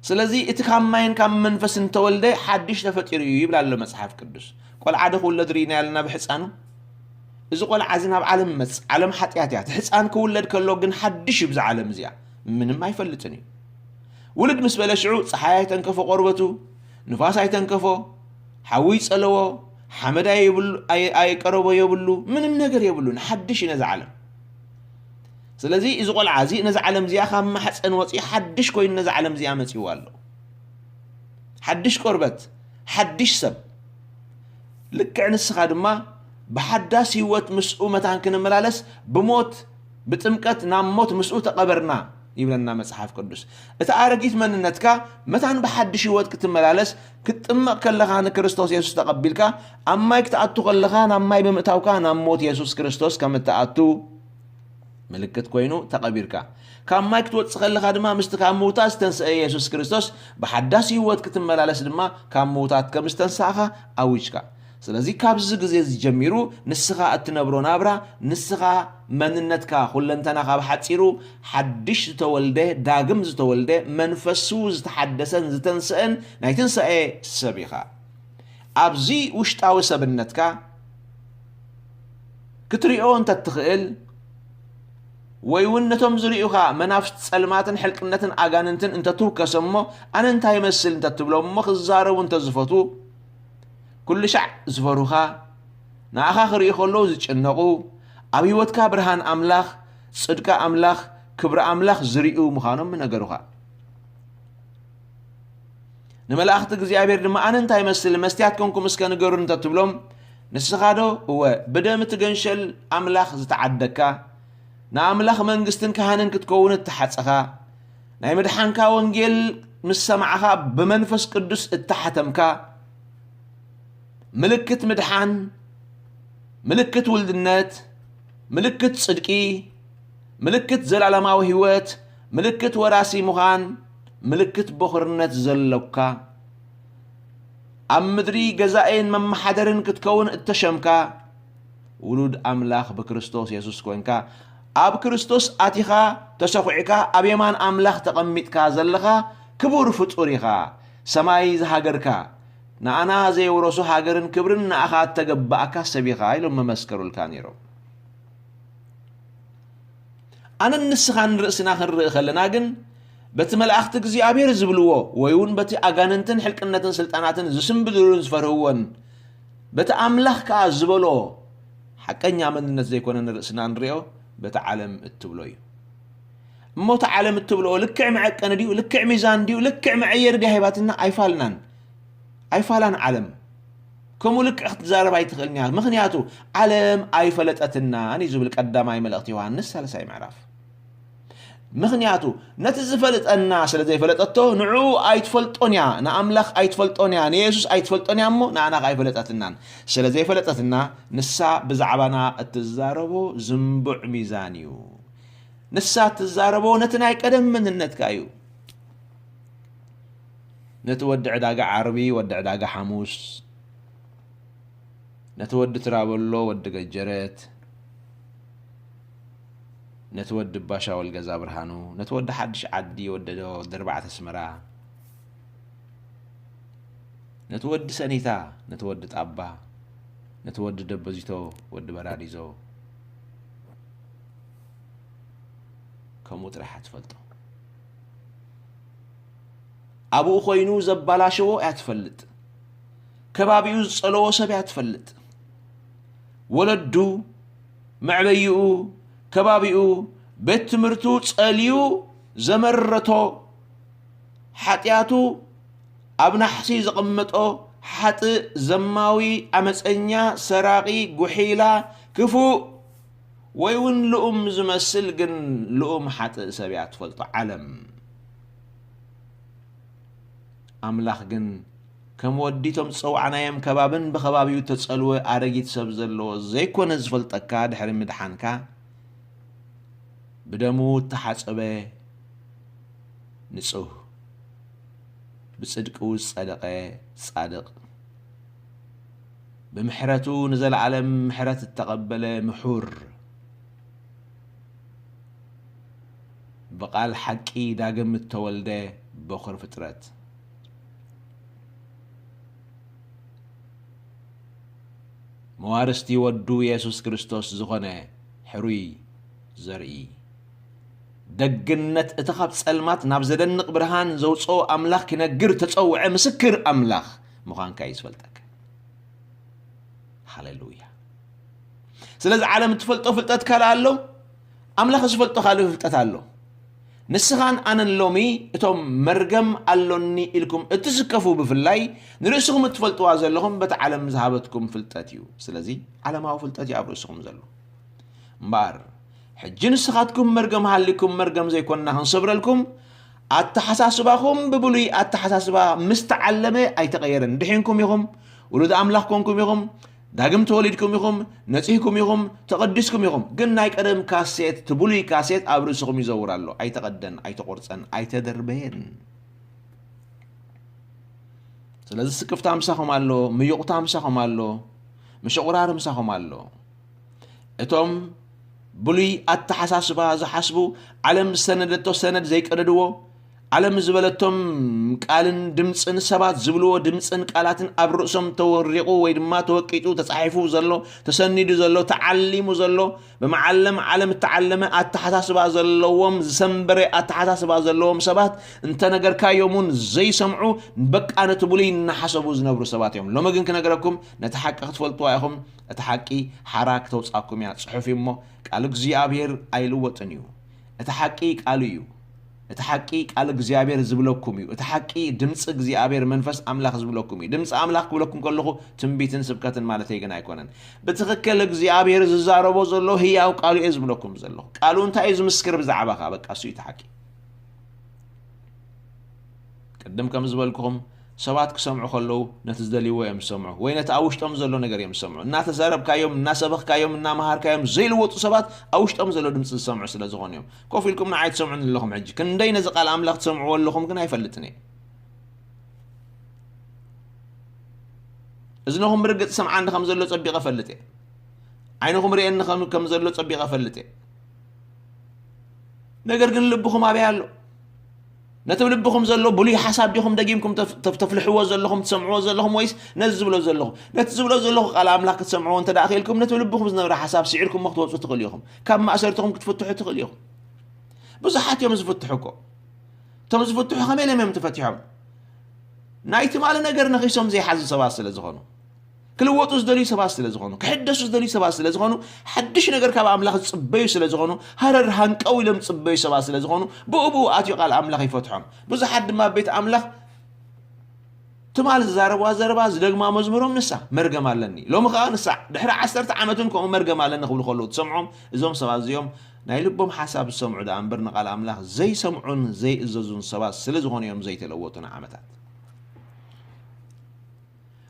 ስለዚ እቲ ካብ ማይን ካብ መንፈስን ተወልደ ሓድሽ ተፈጢሩ እዩ ይብል ኣሎ መጽሓፍ ቅዱስ። ቆልዓ ዶ ክውለድ ርኢና ኣለና ብሕፃኑ? እዚ ቆልዓ እዚ ናብ ዓለም ይመጽእ፣ ዓለም ሓጢኣት እያ። እቲ ሕፃን ክውለድ ከሎ ግን ሓድሽ እዩ ብዛ ዓለም እዚኣ። ምንም ኣይፈልጥን እዩ። ውልድ ምስ በለ ሽዑ ፀሓይ ኣይተንከፎ ቆርበቱ፣ ንፋስ ኣይተንከፎ፣ ሓዊ ይፀለዎ፣ ሓመድ ኣይብሉ-፣ ኣይ-፣ ኣይቀረቦ የብሉ፣ ምንም ነገር የብሉን። ሓድሽ እዩ ነዚ ዓለም። ስለዚ እዚ ቆልዓ እዚ ነዚ ዓለም እዚኣ ካብ ማሕፀን ወፂኡ ሓድሽ ኮይኑ ነዚ ዓለም እዚኣ መፂእዋ ኣሎ። ሓድሽ ቆርበት፣ ሓድሽ ሰብ። ልክዕ ንስኻ ድማ ብሓዳስ ህይወት ምስኡ መታን ክንመላለስ ብሞት፣ ብጥምቀት ናብ ሞት ምስኡ ተቐበርና ይብለና መጽሓፍ ቅዱስ። እቲ ኣረጊት መንነትካ መታን ብሓድሽ ህይወት ክትመላለስ፣ ክትጥመቕ ከለኻ ንክርስቶስ የሱስ ተቐቢልካ፣ ኣብ ማይ ክትኣቱ ከለኻ ናብ ማይ ብምእታውካ ናብ ሞት የሱስ ክርስቶስ ከም እትኣቱ ምልክት ኮይኑ ተቐቢርካ። ካብ ማይ ክትወጽእ ከለኻ ድማ ምስቲ ካብ ምውታት ዝተንስአ የሱስ ክርስቶስ ብሓዳስ ህይወት ክትመላለስ ድማ ካብ ምውታት ከም ዝተንሳእኻ ኣዊጅካ። ስለዚ ካብዚ ግዜ እዚ ጀሚሩ ንስኻ እትነብሮ ናብራ፣ ንስኻ መንነትካ፣ ኩለንተናኻ ብሓጺሩ ሓድሽ ዝተወልደ፣ ዳግም ዝተወልደ፣ መንፈሱ ዝተሓደሰን ዝተንስአን ናይ ትንሳኤ ሰብ ኢኻ። ኣብዚ ውሽጣዊ ሰብነትካ ክትሪኦ እንተትኽእል፣ ወይ እውን ነቶም ዝርእዩኻ መናፍስቲ ጸልማትን ሕልቅነትን ኣጋንንትን እንተትውከሶም እሞ፣ ኣነ እንታይ ይመስል እንተትብሎም እሞ፣ ክዛረቡ እንተዝፈትዉ፣ ኩሉ ሻዕ ዝፈርሁኻ፣ ንኣኻ ክርእዩ ከለዉ ዝጭነቑ፣ ኣብ ህይወትካ ብርሃን ኣምላኽ፣ ጽድቂ ኣምላኽ፣ ክብሪ ኣምላኽ ዝርእዩ ምዃኖም ምነገሩኻ። ንመላእኽቲ እግዚኣብሔር ድማ፣ ኣነ እንታይ ይመስል፣ መስትያት ኮንኩም እስከ ንገሩኒ እንተትብሎም፣ ንስኻ ዶ፣ እወ፣ ብደም እቲ ገንሸል ኣምላኽ ዝተዓደግካ፣ ንኣምላኽ መንግስትን ካህንን ክትከውን እተሓጸኻ፣ ናይ ምድሓንካ ወንጌል ምስ ሰማዕኻ ብመንፈስ ቅዱስ እተሓተምካ፣ ምልክት ምድሓን፣ ምልክት ውልድነት፣ ምልክት ጽድቂ፣ ምልክት ዘላለማዊ ህይወት፣ ምልክት ወራሲ ምዃን፣ ምልክት በኹርነት ዘሎካ፣ ኣብ ምድሪ ገዛእን መመሓደርን ክትከውን እተሸምካ፣ ውሉድ ኣምላኽ ብክርስቶስ የሱስ ኮይንካ፣ ኣብ ክርስቶስ ኣቲኻ ተሰኹዕካ ኣብ የማን ኣምላኽ ተቐሚጥካ ዘለኻ ክቡር ፍጡር ኢኻ። ሰማይ ዝሃገርካ፣ ንኣና ዘየውረሱ ሃገርን ክብርን ንኣኻ እተገባእካ ሰብ ኢኻ ኢሎም መመስከሩልካ ነይሮም። ኣነን ንስኻን ርእስና ክንርኢ ከለና ግን፣ በቲ መላእኽቲ እግዚኣብሔር ዝብልዎ፣ ወይ እውን በቲ ኣጋንንትን ሕልቅነትን ስልጣናትን ዝስምብድሉን ዝፈርህዎን፣ በቲ ኣምላኽ ከኣ ዝበሎ ሓቀኛ መንነት ዘይኮነ ንርእስና ንርእዮ፣ በቲ ዓለም እትብሎ እዩ። እሞ እቲ ዓለም እትብልኦ ልክዕ መዐቀኒ ድዩ? ልክዕ ሚዛን ድዩ? ልክዕ መዐየሪ ድያ ሂባትና? ኣይፋልናን። ኣይፋላን ዓለም። ከምኡ ልክዕ ክትዛረብ ኣይትኽእልን እያ። ምኽንያቱ ዓለም ኣይፈለጠትናን እዩ ዝብል ቀዳማይ መልእኽቲ ዮሃንስ ሳልሳይ ምዕራፍ። ምኽንያቱ ነቲ ዝፈልጠና ስለ ዘይፈለጠቶ፣ ንዕኡ ኣይትፈልጦን እያ፣ ንኣምላኽ ኣይትፈልጦን እያ፣ ንየሱስ ኣይትፈልጦን እያ እሞ ንኣና ከኣ ኣይፈለጠትናን። ስለ ዘይፈለጠትና ንሳ ብዛዕባና እትዛረቦ ዝንቡዕ ሚዛን እዩ። ንሳ እትዛረቦ ነቲ ናይ ቀደም መንነትካ እዩ። ነቲ ወዲ ዕዳጋ ዓርቢ፣ ወዲ ዕዳጋ ሓሙስ፣ ነቲ ወዲ ትራበሎ፣ ወዲ ገጀረት፣ ነቲ ወዲ ባሻወል ገዛ ብርሃኑ፣ ነቲ ወዲ ሓድሽ ዓዲ፣ ወዲ፣ ወዲ ኣርባዕተ ኣስመራ፣ ነቲ ወዲ ሰኒታ፣ ነቲ ወዲ ጣባ፣ ነቲ ወዲ ደበዚቶ፣ ወዲ በራዲዞ፣ ከምኡ ጥራሕ እያ ትፈልጦ። ኣብኡ ኮይኑ ዘባላሸዎ እያ ትፈልጥ። ከባቢኡ ዝጸለዎ ሰብ እያ ትፈልጥ። ወለዱ፣ መዕበይኡ፣ ከባቢኡ፣ ቤት ትምህርቱ ጸልዩ ዘመረቶ፣ ሓጢኣቱ ኣብ ናሕሲ ዘቐመጦ ሓጥእ፣ ዘማዊ፣ ዓመጸኛ፣ ሰራቒ፣ ጉሒላ፣ ክፉእ፣ ወይ እውን ልኡም ዝመስል ግን ልኡም ሓጥእ ሰብ እያ ትፈልጦ ዓለም። ኣምላኽ ግን ከም ወዲ እቶም ዝጸዋዕናዮም ከባብን ብኸባቢኡ እተጸልወ ኣረጊት ሰብ ዘለዎ ዘይኮነ ዝፈልጠካ ድሕሪ ምድሓንካ፣ ብደሙ እተሓጸበ ንጹህ፣ ብጽድቁ ዝጸደቐ ጻድቕ፣ ብምሕረቱ ንዘለኣለም ምሕረት እተቐበለ ምሑር፣ ብቓል ሓቂ ዳግም እተወልደ በኹር ፍጥረት፣ መዋርስቲ ወዱ የሱስ ክርስቶስ ዝኾነ ሕሩይ ዘርኢ፣ ደግነት እቲ ካብ ጸልማት ናብ ዘደንቕ ብርሃን ዘውጽኦ ኣምላኽ ክነግር ተጸውዐ ምስክር ኣምላኽ ምዃንካ እዩ ዝፈልጠካ። ሃሌሉያ። ስለዚ ዓለም እትፈልጦ ፍልጠት ካልእ ኣሎ፣ ኣምላኽ ዝፈልጦ ካልእ ፍልጠት ኣሎ። ንስኻን ኣነን ሎሚ እቶም መርገም ኣሎኒ ኢልኩም እትስከፉ ብፍላይ ንርእስኹም እትፈልጥዋ ዘለኹም በቲ ዓለም ዝሃበትኩም ፍልጠት እዩ። ስለዚ ዓለማዊ ፍልጠት እዩ ኣብ ርእስኹም ዘሎ። እምበኣር ሕጂ ንስኻትኩም መርገም ሃሊኩም መርገም ዘይኮንና ክንሰብረልኩም፣ ኣተሓሳስባኹም ብብሉይ ኣተሓሳስባ ምስ ተዓለመ ኣይተቐየረን። ድሒንኩም ኢኹም፣ ውሉድ ኣምላኽ ኮንኩም ኢኹም፣ ዳግም ተወሊድኩም ኢኹም፣ ነጺህኩም ኢኹም፣ ተቐዲስኩም ኢኹም። ግን ናይ ቀደም ካሴት፣ እቲ ብሉይ ካሴት ኣብ ርእስኹም ይዘውር ኣሎ። ኣይተቐደን፣ ኣይተቖርጸን፣ ኣይተደርበየን። ስለዚ ስክፍታ ምሳኹም ኣሎ፣ ምዩቕታ ምሳኹም ኣሎ፣ ምሽቑራር ምሳኹም ኣሎ። እቶም ብሉይ ኣተሓሳስባ ዝሓስቡ፣ ዓለም ዝሰነደቶ ሰነድ ዘይቀደድዎ፣ ዓለም ዝበለቶም ቃልን ድምፅን፣ ሰባት ዝብልዎ ድምፅን ቃላትን ኣብ ርእሶም ተወሪቑ ወይ ድማ ተወቂጡ ተፃሒፉ ዘሎ፣ ተሰኒዱ ዘሎ፣ ተዓሊሙ ዘሎ፣ ብመዓለም ዓለም እተዓለመ ኣተሓሳስባ ዘለዎም፣ ዝሰንበረ ኣተሓሳስባ ዘለዎም ሰባት እንተነገርካዮም እውን ዘይሰምዑ፣ በቃ ነቲ ብሉይ እናሓሰቡ ዝነብሩ ሰባት እዮም። ሎሚ ግን ክነግረኩም፣ ነቲ ሓቂ ክትፈልጥዋ ኢኹም። እቲ ሓቂ ሓራ ክተውጻኩም እያ። ጽሑፍ እዩ እሞ፣ ቃል እግዚኣብሔር ኣይልወጥን እዩ። እቲ ሓቂ ቃሉ እዩ። እቲ ሓቂ ቃል እግዚኣብሔር ዝብለኩም እዩ። እቲ ሓቂ ድምፂ እግዚኣብሔር መንፈስ ኣምላኽ ዝብለኩም እዩ። ድምፂ ኣምላኽ ክብለኩም ከለኹ ትንቢትን ስብከትን ማለተይ ግን ኣይኮነን። ብትኽክል እግዚኣብሔር ዝዛረቦ ዘሎ ህያው ቃሉ እየ ዝብለኩም ዘለኹ። ቃሉ እንታይ እዩ ዝምስክር ብዛዕባኻ? በቃ እሱ እዩ እቲ ሓቂ። ቅድም ከም ዝበልኩኹም ሰባት ክሰምዑ ከለዉ ነቲ ዝደልይዎ እዮም ዝሰምዑ፣ ወይ ነቲ ኣብ ውሽጦም ዘሎ ነገር እዮም ዝሰምዑ። እናተዛረብካዮም፣ እናሰበኽካዮም፣ እናመሃርካዮም ዘይልወጡ ሰባት ኣብ ውሽጦም ዘሎ ድምፂ ዝሰምዑ ስለ ዝኾኑ እዮም። ኮፍ ኢልኩም ንዓይ ትሰምዑኒ ኣለኹም። ሕጂ ክንደይ ነዚ ቃል ኣምላኽ ትሰምዕዎ ኣለኹም ግን ኣይፈልጥን እየ። እዝንኹም ብርግፅ ሰምዓኒ ከም ዘሎ ፀቢቐ እፈልጥ እየ። ዓይንኹም ርእየኒ ከም ከም ዘሎ ፀቢቐ እፈልጥ እየ። ነገር ግን ልብኹም ኣበይ ኣሎ? ነቲ ልብኹም ዘሎ ብሉይ ሓሳብ ዲኹም ደጊምኩም ተፍ- ተፍ- ተፍልሕዎ ዘለኹም፣ ትሰምዕዎ ዘለኹም፣ ወይስ ነዚ ዝብሎ ዘለኹ? ነቲ ዝብሎ ዘለኹ ቃል ኣምላኽ ክትሰምዕዎ እንተ ደኣ ክኢልኩም፣ ነቲ ልብኹም ዝነበረ ሓሳብ ስዒርኩሞ ክትወፁ ትኽእሉ ኢኹም። ካብ ማእሰርትኹም ክትፍትሑ ትኽእሉ ኢኹም። ብዙሓት እዮም ዝፍትሑ እኮ። እቶም ዝፍትሑ ከመይ ኢሎም እዮም ተፈቲሖም? ናይ ትማሊ ነገር ነኺሶም ዘይሓዙ ሰባት ስለ ዝኾኑ፣ ክልወጡ ዝደልዩ ሰባት ስለ ዝኾኑ፣ ክሕደሱ ዝደልዩ ሰባት ስለ ዝኾኑ፣ ሓድሽ ነገር ካብ ኣምላኽ ዝጽበዩ ስለ ዝኾኑ፣ ሃረር ሃንቀው ኢሎም ዝጽበዩ ሰባት ስለ ዝኾኑ፣ ብኡ ብኡ ኣትዩ ቃል ኣምላኽ ይፈትሖም። ብዙሓት ድማ ኣብ ቤት ኣምላኽ ትማል ዝዛረብዋ ዘረባ ዝደግማ መዝሙሮም ንሳ መርገም ኣለኒ። ሎሚ ኸኣ ንሳ ድሕሪ ዓሰርተ ዓመት እውን ከምኡ መርገም ኣለኒ ክብሉ ከለዉ ትሰምዖም። እዞም ሰባት እዚኦም ናይ ልቦም ሓሳብ ዝሰምዑ ደኣ እምበር ንቓል ኣምላኽ ዘይሰምዑን ዘይእዘዙን ሰባት ስለ ዝኾኑ እዮም ዘይተለወጡ ንዓመታት።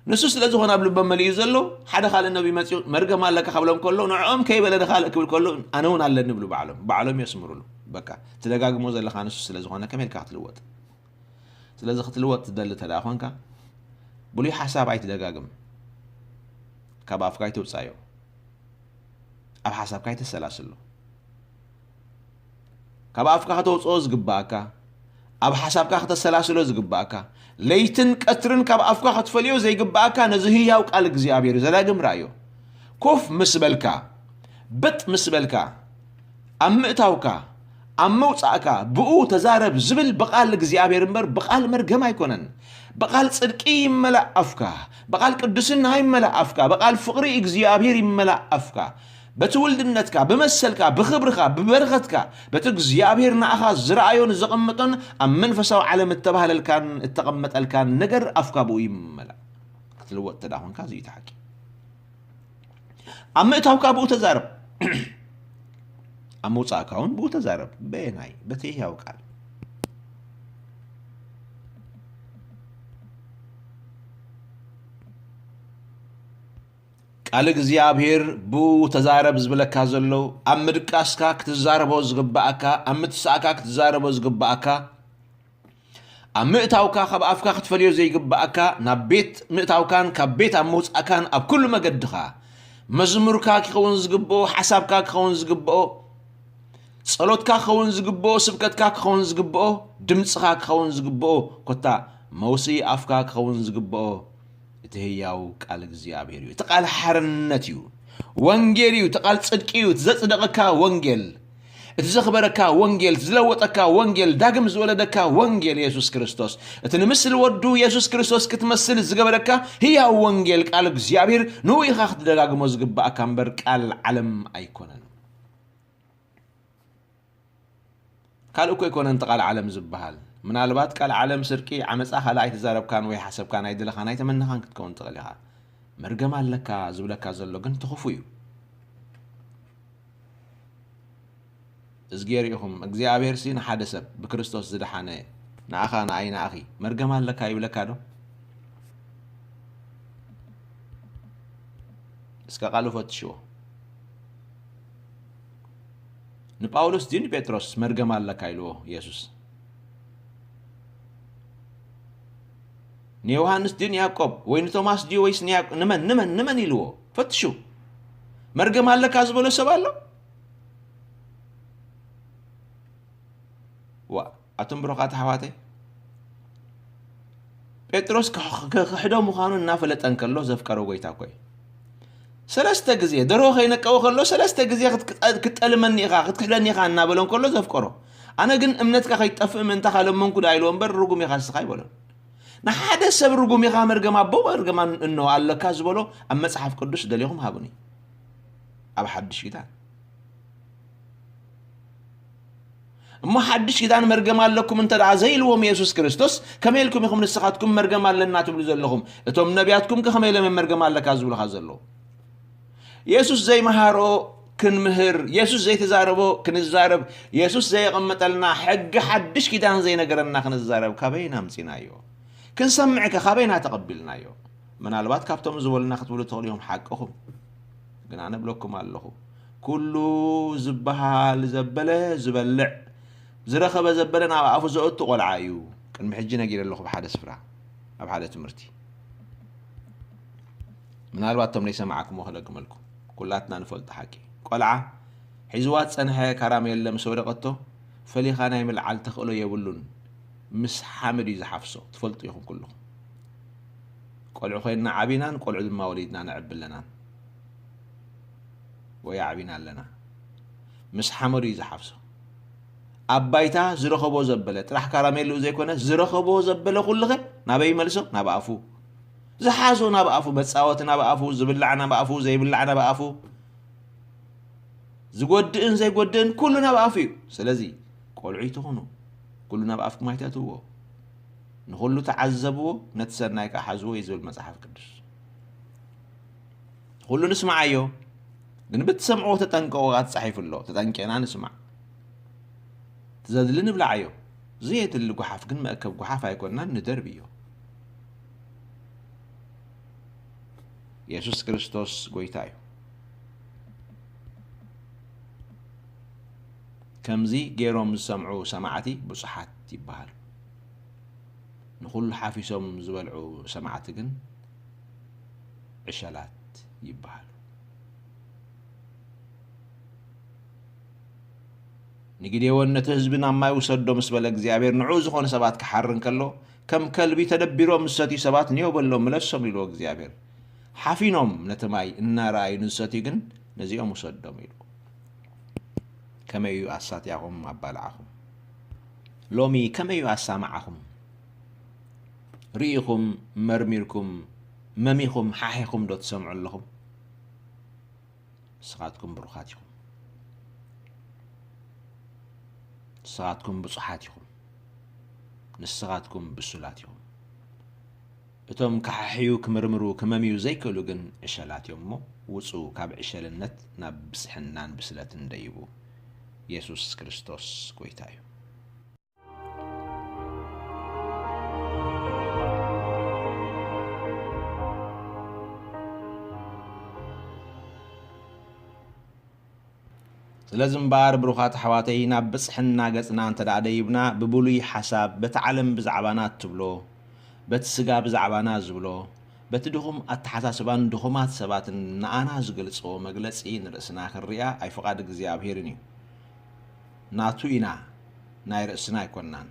ንሱ ስለ ዝኾነ ኣብ ልቦም መሊኡ ዘሎ ሓደ ካልእ ነቢይ መጺኡ መርገም ኣለካ ክብሎም ከሎ ንዕኦም ከይበለ ንኻልእ ክብል ከሎ ኣነ እውን ኣለኒ ይብሉ ባዕሎም። ባዕሎም የስምሩሉ። በቃ ትደጋግሞ ዘለኻ ንሱ ስለ ዝኾነ ከመይ ኢልካ ክትልወጥ? ስለዚ ክትልወጥ ትደሊ እንተ ደኣ ኾንካ ብሉይ ሓሳብ ኣይትደጋግም። ካብ ኣፍካ ኣይተውጻዮ። ኣብ ሓሳብካ ኣይተሰላስሎ። ካብ ኣፍካ ከተውፅኦ ዝግባኣካ፣ ኣብ ሓሳብካ ከተሰላስሎ ዝግባኣካ፣ ለይትን ቀትርን ካብ ኣፍካ ክትፈልዮ ዘይግባኣካ ነዚ ህያው ቃል እግዚኣብሔር እዩ። ዘዳግም ረኣዮ። ኮፍ ምስ በልካ፣ በጥ ምስ በልካ፣ ኣብ ምእታውካ፣ ኣብ መውጻእካ ብኡ ተዛረብ ዝብል ብቓል እግዚኣብሔር እምበር ብቓል መርገም ኣይኮነን። ብቓል ጽድቂ ይመላእ ኣፍካ፣ ብቓል ቅድስና ይመላእ ኣፍካ፣ ብቓል ፍቕሪ እግዚኣብሔር ይመላእ ኣፍካ። በቲ ውልድነትካ፣ ብመሰልካ፣ ብኽብርኻ፣ ብበረኸትካ፣ በቲ እግዚኣብሔር ንኣኻ ዝረኣዮን ዘቐመጦን ኣብ መንፈሳዊ ዓለም እተባህለልካን እተቐመጠልካን ነገር ኣፍካ ብኡ ይመላእ። ክትልወጥ እንተ ደኣ ኾንካ እዚ እዩ እቲ ሓቂ። ኣብ ምእታውካ ብኡ ተዛረብ፣ ኣብ ምውጻእካ እውን ብኡ ተዛረብ። በየናይ? በቲ ህያው ቃል። ቃል እግዚኣብሔር ብኡ ተዛረብ ዝብለካ ዘሎ፣ ኣብ ምድቃስካ ክትዛረቦ ዝግባኣካ፣ ኣብ ምትሳእካ ክትዛረቦ ዝግባኣካ፣ ኣብ ምእታውካ ካብ ኣፍካ ክትፈልዮ ዘይግባኣካ፣ ናብ ቤት ምእታውካን ካብ ቤት ኣብ ምውጻእካን ኣብ ኩሉ መገድኻ፣ መዝሙርካ ክኸውን ዝግብኦ፣ ሓሳብካ ክኸውን ዝግብኦ፣ ጸሎትካ ክኸውን ዝግብኦ፣ ስብከትካ ክኸውን ዝግብኦ፣ ድምጽኻ ክኸውን ዝግብኦ፣ ኮታ መውስኢ ኣፍካ ክኸውን ዝግብኦ፣ እቲ ህያው ቃል እግዚኣብሔር እዩ። እቲ ቃል ሓርነት እዩ። ወንጌል እዩ። እቲ ቃል ጽድቂ እዩ። እቲ ዘጽደቐካ ወንጌል፣ እቲ ዘኽበረካ ወንጌል፣ እቲ ዝለወጠካ ወንጌል፣ ዳግም ዝወለደካ ወንጌል የሱስ ክርስቶስ። እቲ ንምስሊ ወዱ የሱስ ክርስቶስ ክትመስል ዝገበረካ ህያው ወንጌል ቃል እግዚኣብሔር ንኡ ኢኻ ክትደጋግሞ ዝግባኣካ እምበር ቃል ዓለም ኣይኮነን። ካልእ እኮ ኣይኮነን እቲ ቃል ዓለም ዝበሃል። ምናልባት ቃል ዓለም፣ ስርቂ፣ ዓመጻ፣ ካልእ ኣይተዛረብካን ወይ ሓሰብካን ኣይደለኻን ኣይተመነኻን ክትከውን ትኽእል ኢኻ። መርገም ኣለካ ዝብለካ ዘሎ ግን እቲ ክፉ እዩ። እዝጌር ኢኹም እግዚኣብሔር ሲ ንሓደ ሰብ ብክርስቶስ ዝደሓነ ንኣኻ ንኣይ ንኣኺ መርገም ኣለካ ይብለካ ዶ? እስከ ቃሉ ፈትሽዎ። ንጳውሎስ ድዩ ንጴጥሮስ መርገም ኣለካ ኢልዎ የሱስ? ንዮሃንስ ድዩ ንያዕቆብ ወይ ንቶማስ ድዩ ወይስ ንያዕ- ንመን ንመን ንመን ኢልዎ? ፈትሹ። መርገም ኣለካ ዝበሎ ሰብ ኣሎ? ዋ ኣቱም ብሩኻት ኣሕዋተይ፣ ጴጥሮስ ክሕ- ክኽሕዶ ምዃኑ እናፈለጠ እንከሎ ዘፍቀሮ ጎይታ እኮ እዩ። ሰለስተ ግዜ ደርሆ ከይነቀወ ከሎ ሰለስተ ግዜ ክትጠልመኒ ኢኻ ክትክሕደኒ ኢኻ እናበሎ እንከሎ ዘፍቀሮ። ኣነ ግን እምነትካ ከይጠፍእ ምእንታኻ ለመንኩ ደኣ ኢልዎ እምበር ርጉም ኢኻ እስኻ ኣይበሎን። ንሓደ ሰብ ርጉም ኢኻ መርገም ኣቦ መርገም እኖ ኣለካ ዝበሎ ኣብ መጽሓፍ ቅዱስ ደሊኹም ሃቡኒ። ኣብ ሓድሽ ኪዳን እሞ ሓድሽ ኪዳን መርገም ኣለኩም እንተ ደኣ ዘይልዎም የሱስ ክርስቶስ ከመይ ኢልኩም ኢኹም ንስኻትኩም መርገም ኣለና ትብሉ ዘለኹም? እቶም ነቢያትኩም ከ ከመይ ኢሎም እዮም መርገም ኣለካ ዝብሉኻ ዘለዉ? የሱስ ዘይመሃሮ ክንምህር፣ የሱስ ዘይተዛረቦ ክንዛረብ፣ የሱስ ዘየቐመጠልና ሕጊ ሓድሽ ኪዳን ዘይነገረና ክንዛረብ ካበይና ኣምጺናዮ? ክንሰምዕከ ካበይና ተቐቢልናዮ? ምናልባት ካብቶም ዝበሉና ክትብሉ ትኽእሉ ኢኹም፣ ሓቅኹም። ግን ኣነ እብለኩም ኣለኹ፣ ኩሉ ዝበሃል ዘበለ ዝበልዕ ዝረኸበ ዘበለ ናብ ኣፉ ዘእቱ ቆልዓ እዩ። ቅድሚ ሕጂ ነጊረ ኣለኹ ብሓደ ስፍራ ኣብ ሓደ ትምህርቲ። ምናልባት እቶም ዘይሰማዕኩሞ ክደግመልኩም። ኩላትና ንፈልጦ ሓቂ። ቆልዓ ሒዝዋ ዝጸንሐ ካራሜለ ምስ ወደቐቶ ፈሊኻ ናይ ምልዓል ተኽእሎ የብሉን። ምስ ሓመድ እዩ ዝሓፍሶ። ትፈልጡ ኢኹም ኩልኹም። ቆልዑ ኮይንና ዓቢናን ቆልዑ ድማ ወሊድና ነዕቢ ኣለናን ወይ ኣዕቢና ኣለና። ምስ ሓመዱ እዩ ዝሓፍሶ። ኣብ ባይታ ዝረኸቦ ዘበለ ጥራሕ ካራሜልኡ ዘይኮነ ዝረኸቦ ዘበለ ኩሉኸ ናበይ ይመልሶ? ናብ ኣፉ። ዝሓዞ ናብ ኣፉ፣ መጻወቲ ናብ ኣፉ፣ ዝብላዕ ናብ ኣፉ፣ ዘይብላዕ ናብ ኣፉ፣ ዝጎድእን ዘይጎድእን ኩሉ ናብ ኣፉ እዩ። ስለዚ ቆልዑ ይትኹኑ ኩሉ ናብ ኣፍኩም ኣይተእትውዎ። ንኹሉ ተዓዘብዎ፣ ነቲ ሰናይ ከኣ ሓዝዎ እዩ ዝብል መጽሓፍ ቅዱስ። ንኹሉ ንስምዓዮ፣ ግን ብትሰምዕዎ ተጠንቀቑ ከኣ ተጻሒፉ ኣሎ። ተጠንቂቕና ንስማዕ። እቲ ዘድሊ ንብላዓዮ፣ ዘየድሊ ጓሓፍ ግን መእከብ ጓሓፍ ኣይኮንናን፣ ንደርብዮ። የሱስ ክርስቶስ ጐይታ እዩ። ከምዚ ገይሮም ዝሰምዑ ሰማዕቲ ብጹሓት ይበሃሉ። ንኹሉ ሓፊሶም ዝበልዑ ሰማዕቲ ግን ዕሸላት ይበሃሉ። ንጊዴዎን ነቲ ህዝቢ ናብ ማይ ውሰዶ ምስ በለ እግዚኣብሔር ንዕኡ ዝኾኑ ሰባት ክሓሪ እንከሎ ከም ከልቢ ተደቢሮም ዝሰትዩ ሰባት ንዮ በሎም ምለሶም ኢልዎ እግዚኣብሔር። ሓፊኖም ነቲ ማይ እናረኣዩ ንዝሰትዩ ግን ነዚኦም ውሰዶም ኢሉ። ከመይ እዩ ኣሳትያኹም ኣባልዓኹም? ሎሚ ከመይ እዩ ኣሳምዓኹም? ርኢኹም መርሚርኩም መሚኹም ሓሒኹም ዶ ትሰምዑ ኣለኹም? ንስኻትኩም ብሩኻት ኢኹም። ንስኻትኩም ብጹሓት ኢኹም። ንስኻትኩም ብሱላት ኢኹም። እቶም ክሓሕዩ ክምርምሩ ክመምዩ ዘይክእሉ ግን ዕሸላት እዮም እሞ ውጹ ካብ ዕሸልነት ናብ ብስሕናን ብስለትን ደይቡ። የሱስ ክርስቶስ ጐይታ እዩ። ስለዚ እምበኣር ብሩኻት ኣሕዋተይ ናብ ብጽሕና ገጽና እንተ ደኣ ደይብና ብብሉይ ሓሳብ በቲ ዓለም ብዛዕባና እትብሎ በቲ ስጋ ብዛዕባና ዝብሎ በቲ ድኹም ኣተሓሳስባን ድኹማት ሰባትን ንኣና ዝገልጽዎ መግለጺ ንርእስና ክንሪኣ ኣይፍቓድ እግዚኣብሄርን እዩ። ናቱ ኢና፣ ናይ ርእስና ኣይኮንናን።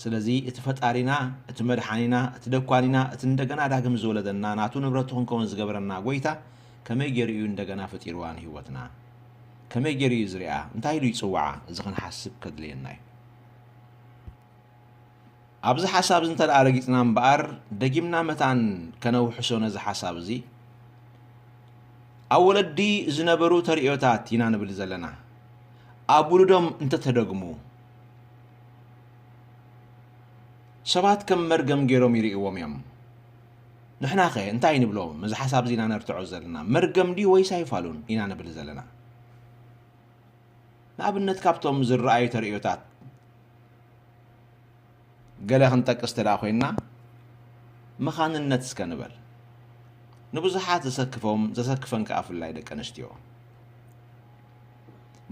ስለዚ እቲ ፈጣሪና፣ እቲ መድሓኒና፣ እቲ ደኳኒና፣ እቲ እንደገና ዳግም ዝወለደና ናቱ ንብረቱ ክንከውን ዝገበረና ጎይታ ከመይ ገይሩ እዩ እንደገና ፈጢርዋ ንህይወትና? ከመይ ገይሩ እዩ ዝሪኣ? እንታይ ኢሉ ይጽውዓ? እዚ ክንሓስብ ከድልየና እዩ። ኣብዚ ሓሳብ እዚ እንተ ደኣ ረጊጽና እምበኣር ደጊምና መታን ከነውሕሶ ነዚ ሓሳብ እዚ ኣብ ወለዲ ዝነበሩ ተርእዮታት ኢና ንብል ዘለና። ኣብ ውሉዶም እንተተደግሙ ሰባት ከም መርገም ገይሮም ይርእይዎም እዮም። ንሕናኸ እንታይ ንብሎም? እዚ ሓሳብ እዚ ኢና ነርትዖ ዘለና። መርገም ድዩ ወይስ ኣይፋሉን ኢና ንብል ዘለና? ንኣብነት ካብቶም ዝረኣዩ ተርእዮታት ገለ ክንጠቅስ እንተ ደኣ ኮይንና፣ መኻንነት እስከ ንበል። ንብዙሓት ዘሰክፎም፣ ዘሰክፈን ከኣ ብፍላይ ደቂ ኣንስትዮ።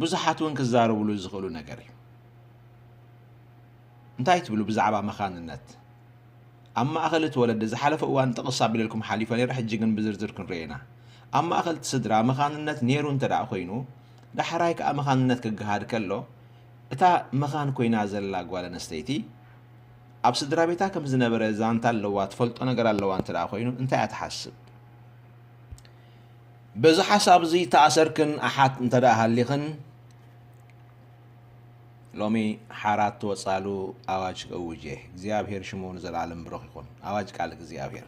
ብዙሓት እውን ክዛረብሉ ዝኽእሉ ነገር እዩ። እንታይ ትብሉ ብዛዕባ መኻንነት? ኣብ ማእኸል እቲ ወለዲ ዝሓለፈ እዋን ጥቕስ ኣቢለልኩም ሓሊፈ ነይረ፣ ሕጂ ግን ብዝርዝር ክንሪኦ ኢና። ኣብ ማእኸል እቲ ስድራ መኻንነት ነይሩ እንተ ደኣ ኮይኑ፣ ዳሕራይ ከኣ መኻንነት ክገሃድ ከሎ፣ እታ መኻን ኮይና ዘላ ጓል ኣንስተይቲ፣ ኣብ ስድራ ቤታ ከም ዝነበረ ዛንታ ኣለዋ፣ ትፈልጦ ነገር ኣለዋ እንተ ደኣ ኮይኑ፣ እንታይ እያ ትሓስብ? በዚ ሓሳብ እዚ ተኣሰርክን ኣሓት እንተ ደኣ ሃሊኽን፣ ሎሚ ሓራ እትወጻሉ ኣዋጅ ክእውጅ እየ። እግዚኣብሔር ሽሙ ንዘለኣለም ብሩኽ ይኹን። ኣዋጅ ቃል እግዚኣብሔር።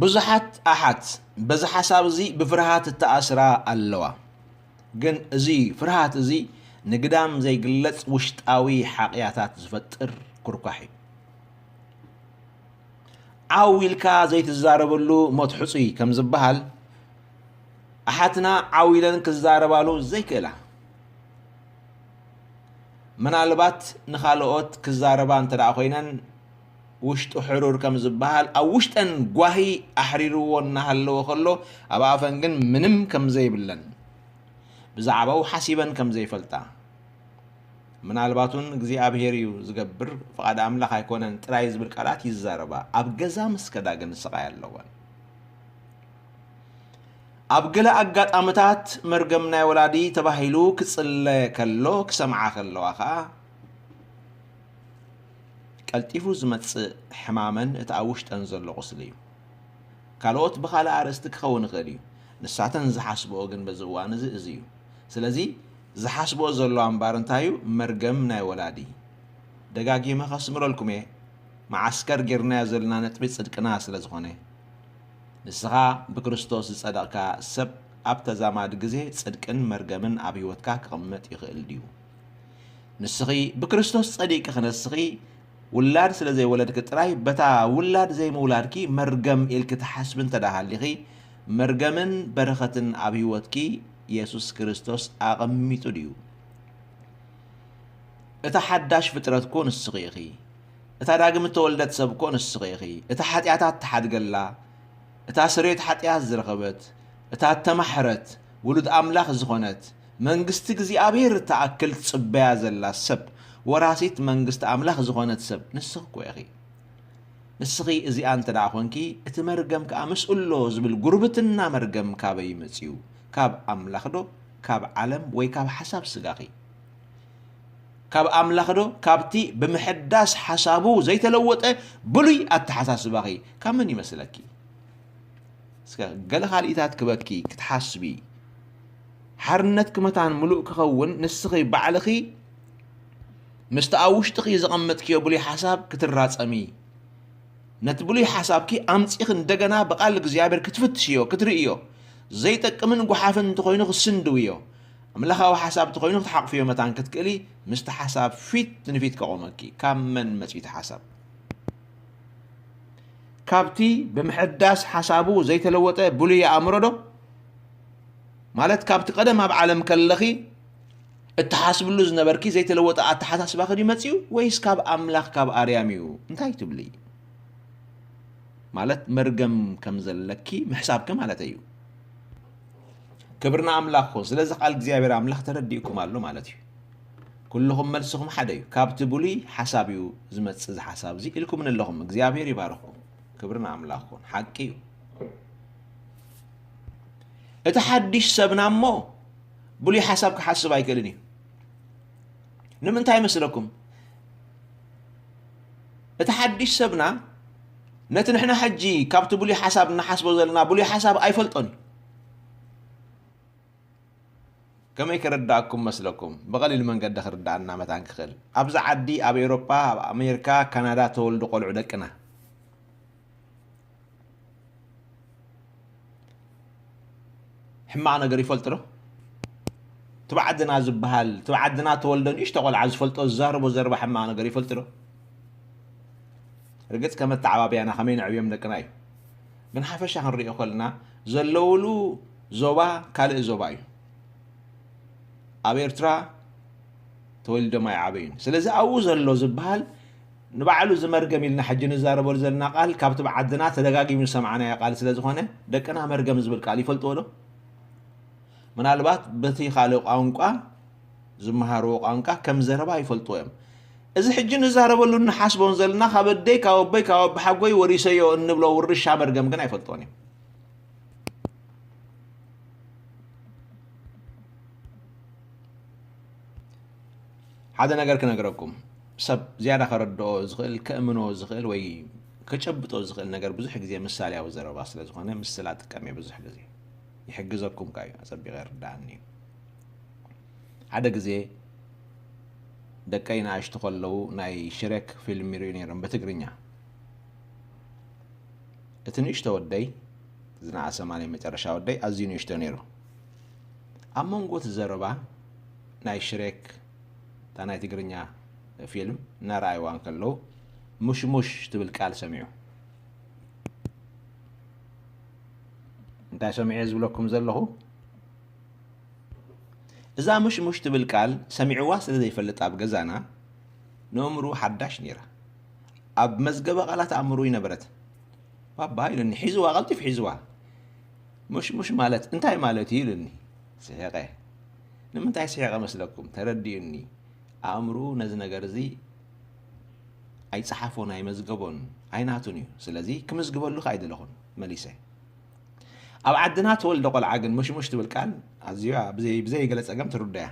ብዙሓት ኣሓት በዚ ሓሳብ እዚ ብፍርሃት እተኣስራ ኣለዋ። ግን እዚ ፍርሃት እዚ ንግዳም ዘይግለጽ ውሽጣዊ ሓቕያታት ዝፈጥር ኩርኳሕ እዩ። ዓው ኢልካ ዘይትዛረበሉ ሞት ሕጹይ ከም ዝበሃል፣ ኣሓትና ዓው ኢለን ክዛረባሉ ዘይክእላ፣ ምናልባት ንኻልኦት ክዛረባ እንተ ደኣ ኮይነን፣ ውሽጡ ሕሩር ከም ዝበሃል፣ ኣብ ውሽጠን ጓሂ ኣሕሪርዎ እናሃለወ ከሎ፣ ኣብ ኣፈን ግን ምንም ከም ዘይብለን፣ ብዛዕባኡ ሓሲበን ከም ዘይፈልጣ፣ ምናልባት እውን እግዚኣብሔር እዩ ዝገብር፣ ፍቓድ ኣምላኽ ኣይኮነን ጥራይ ዝብል ቃላት ይዛረባ። ኣብ ገዛ ምስ ከዳ ግን ስቓይ ኣለወን። ኣብ ገለ ኣጋጣምታት መርገም ናይ ወላዲ ተባሂሉ ክጽለ ከሎ፣ ክሰምዓ ከለዋ ኸኣ፣ ቀልጢፉ ዝመጽእ ሕማመን እቲ ኣብ ውሽጠን ዘሎ ቁስሊ እዩ። ካልኦት ብኻልእ ኣርእስቲ ክኸውን ይኽእል እዩ። ንሳተን ዝሓስብኦ ግን በዚ እዋን እዚ፣ እዚ እዩ። ስለዚ ዝሓስብኦ ዘለዋ እምባር እንታይ እዩ? መርገም ናይ ወላዲ። ደጋጊመ ከስምረልኩም እየ፣ መዓስከር ጌርናዮ ዘለና ነጥቢ ጽድቅና ስለ ዝኾነ። ንስኻ ብክርስቶስ ዝጸደቕካ ሰብ ኣብ ተዛማዲ ግዜ ጽድቅን መርገምን ኣብ ህይወትካ ክቕመጥ ይኽእል ድዩ? ንስኺ ብክርስቶስ ጸዲቕኪ ክነስኺ ውላድ ስለ ዘይወለድኪ ጥራይ በታ ውላድ ዘይምውላድኪ መርገም ኢልኪ ትሓስቢ እንተ ደኣ ሃሊኺ፣ መርገምን በረኸትን ኣብ ህይወትኪ የሱስ ክርስቶስ ኣቐሚጡ ድዩ? እታ ሓዳሽ ፍጥረት እኮ ንስኺ ኢኺ። እታ ዳግም እተወልደት ሰብ እኮ ንስኺ ኢኺ። እታ ሓጢኣታ እትሓድገላ፣ እታ ስርየት ሓጢኣት ዝረኸበት፣ እታ እተማሕረት፣ ውሉድ ኣምላኽ ዝኾነት፣ መንግስቲ እግዚኣብሔር እትኣክል ትጽበያ ዘላ ሰብ፣ ወራሲት መንግስቲ ኣምላኽ ዝኾነት ሰብ ንስኺ እኮ ኢኺ። ንስኺ እዚኣ እንተ ደኣ ኾንኪ፣ እቲ መርገም ከኣ ምስኡ ኣሎ ዝብል ጉርብትና መርገም ካበይ መጺኡ? ካብ ኣምላኽ ዶ? ካብ ዓለም ወይ ካብ ሓሳብ ስጋኺ? ካብ ኣምላኽ ዶ? ካብቲ ብምሕዳስ ሓሳቡ ዘይተለወጠ ብሉይ ኣተሓሳስባኺ ካብ መን ይመስለኪ? እስከ ገለ ካልኢታት ክበኪ ክትሓስቢ፣ ሓርነትኪ መታን ምሉእ ክኸውን ንስኺ ባዕልኺ ምስቲ ኣብ ውሽጥኺ ዘቐመጥክዮ ብሉይ ሓሳብ ክትራጸሚ፣ ነቲ ብሉይ ሓሳብኪ ኣምጺኺ እንደገና ብቓል እግዚኣብሔር ክትፍትሽዮ፣ ክትርእዮ፣ ዘይጠቅምን ጓሓፍን እንተኾይኑ ክትስንድውዮ፣ ኣምላኻዊ ሓሳብ እንተኾይኑ ክትሓቑፍዮ መታን ክትክእሊ፣ ምስቲ ሓሳብ ፊት ንፊት ከቑመኪ። ካብ መን መጺኡ እቲ ሓሳብ? ካብቲ ብምሕዳስ ሓሳቡ ዘይተለወጠ ብሉይ ኣእምሮ ዶ? ማለት ካብቲ ቀደም ኣብ ዓለም ከለኺ እትሓስብሉ ዝነበርኪ ዘይተለወጠ ኣተሓሳስባኺ ድዩ መጺኡ ወይስ ካብ ኣምላኽ ካብ ኣርያም እዩ? እንታይ ትብሊ? ማለት መርገም ከም ዘለኪ ምሕሳብኪ ማለተይ እዩ። ክብሪ ንኣምላኽ ይኹን። ስለዚ ቃል እግዚኣብሔር ኣምላኽ ተረዲእኩም ኣሎ ማለት እዩ። ኩልኹም መልስኹም ሓደ እዩ። ካብቲ ብሉይ ሓሳብ እዩ ዝመጽእ እዚ ሓሳብ እዚ ኢልኩምኒ ኣለኹም። እግዚኣብሔር ይባርኽኩም። ክብሪ ንኣምላኽ ይኹን። ሓቂ እዩ። እቲ ሓድሽ ሰብና እሞ ብሉይ ሓሳብ ክሓስብ ኣይክእልን እዩ። ንምንታይ ይመስለኩም? እቲ ሓድሽ ሰብና ነቲ ንሕና ሕጂ ካብቲ ብሉይ ሓሳብ እንሓስቦ ዘለና ብሉይ ሓሳብ ኣይፈልጦን እዩ። ከመይ ክርዳእኩም መስለኩም? ብቐሊል መንገዲ ክርዳእና መታን ክኽእል። ኣብዚ ዓዲ፣ ኣብ ኤውሮጳ፣ ኣብ ኣሜሪካ፣ ካናዳ ተወልዱ ቆልዑ ደቅና ሕማቕ ነገር ይፈልጡ ዶ? ትብዓድና ዝበሃል፣ ትብዓድና ተወልደ ንእሽቶ ቆልዓ ዝፈልጦ ዝዛረቦ ዘረባ ሕማቕ ነገር ይፈልጡ ዶ? ርግጽ ከመተዓባብያና ከመይ ነዕብዮም ደቅና እዩ። ግን ሓፈሻ ክንሪኦ ከለና ዘለውሉ ዞባ ካልእ ዞባ እዩ። ኣብ ኤርትራ ተወሊዶም ኣይዓበዩን። ስለዚ ኣብኡ ዘሎ ዝበሃል ንባዕሉ እዚ መርገም ኢልና ሕጂ ንዛረበሉ ዘለና ቃል ካብቲ ብዓድና ተደጋጊሙ ዝሰማዕናዮ ቃል ስለ ዝኾነ ደቅና መርገም ዝብል ቃል ይፈልጥዎ ዶ? ምናልባት በቲ ካልእ ቋንቋ ዝመሃርዎ ቋንቋ ከም ዘረባ ይፈልጥዎ እዮም። እዚ ሕጂ ንዛረበሉ ንሓስቦን ዘለና ካብ ኣደይ ካብ ኣቦይ ካብ ኣቦሓጎይ ወሪሰዮ እንብሎ ውርሻ መርገም ግን ኣይፈልጥዎን እዮም። ሓደ ነገር ክነግረኩም፣ ሰብ ዝያዳ ከረድኦ ዝኽእል ከእምኖ ዝኽእል ወይ ከጨብጦ ዝኽእል ነገር ብዙሕ ግዜ ምሳሌያዊ ዘረባ ስለ ዝኾነ ምስላ ጥቀም እየ ብዙሕ ግዜ ይሕግዘኩም ካዩ ኣጸቢቐ ይርዳእኒ እዩ። ሓደ ግዜ ደቀይ ንኣሽቱ ከለዉ ናይ ሽሬክ ፊልም ይርእዩ ነይሮም ብትግርኛ። እቲ ንእሽቶ ወደይ ዝነኣሰ ማለት መጨረሻ ወደይ ኣዝዩ ንእሽቶ ነይሩ። ኣብ መንጎ እቲ ዘረባ ናይ ሽሬክ እታ ናይ ትግርኛ ፊልም እናረኣይዋ እንከለዉ ሙሽሙሽ ትብል ቃል ሰሚዑ። እንታይ ሰሚዐ ዝብለኩም ዘለኹ? እዛ ምሽሙሽ ትብል ቃል ሰሚዕዋ ስለ ዘይፈልጥ ኣብ ገዛና ንእምሩ ሓዳሽ ነይራ። ኣብ መዝገበ ቃላት ኣእምሩ ይነበረት። ባባ ኢሉኒ፣ ሒዝዋ፣ ቀልጢፍ ሒዝዋ። ምሽሙሽ ማለት እንታይ ማለት እዩ ኢሉኒ። ስሒቐ። ንምንታይ ስሒቐ መስለኩም? ተረዲኡኒ። ኣእምሩ ነዚ ነገር እዚ ኣይጸሓፎን ኣይመዝገቦን ኣይናቱን እዩ። ስለዚ ክምዝግበሉ ከኣ ኣይደለኹን መሊሰ። ኣብ ዓድና ተወልደ ቆልዓ ግን ምሽሙሽ ትብል ቃል ኣዝዩ ብዘይ ብዘይ ገለ ጸገም ትርዳያ።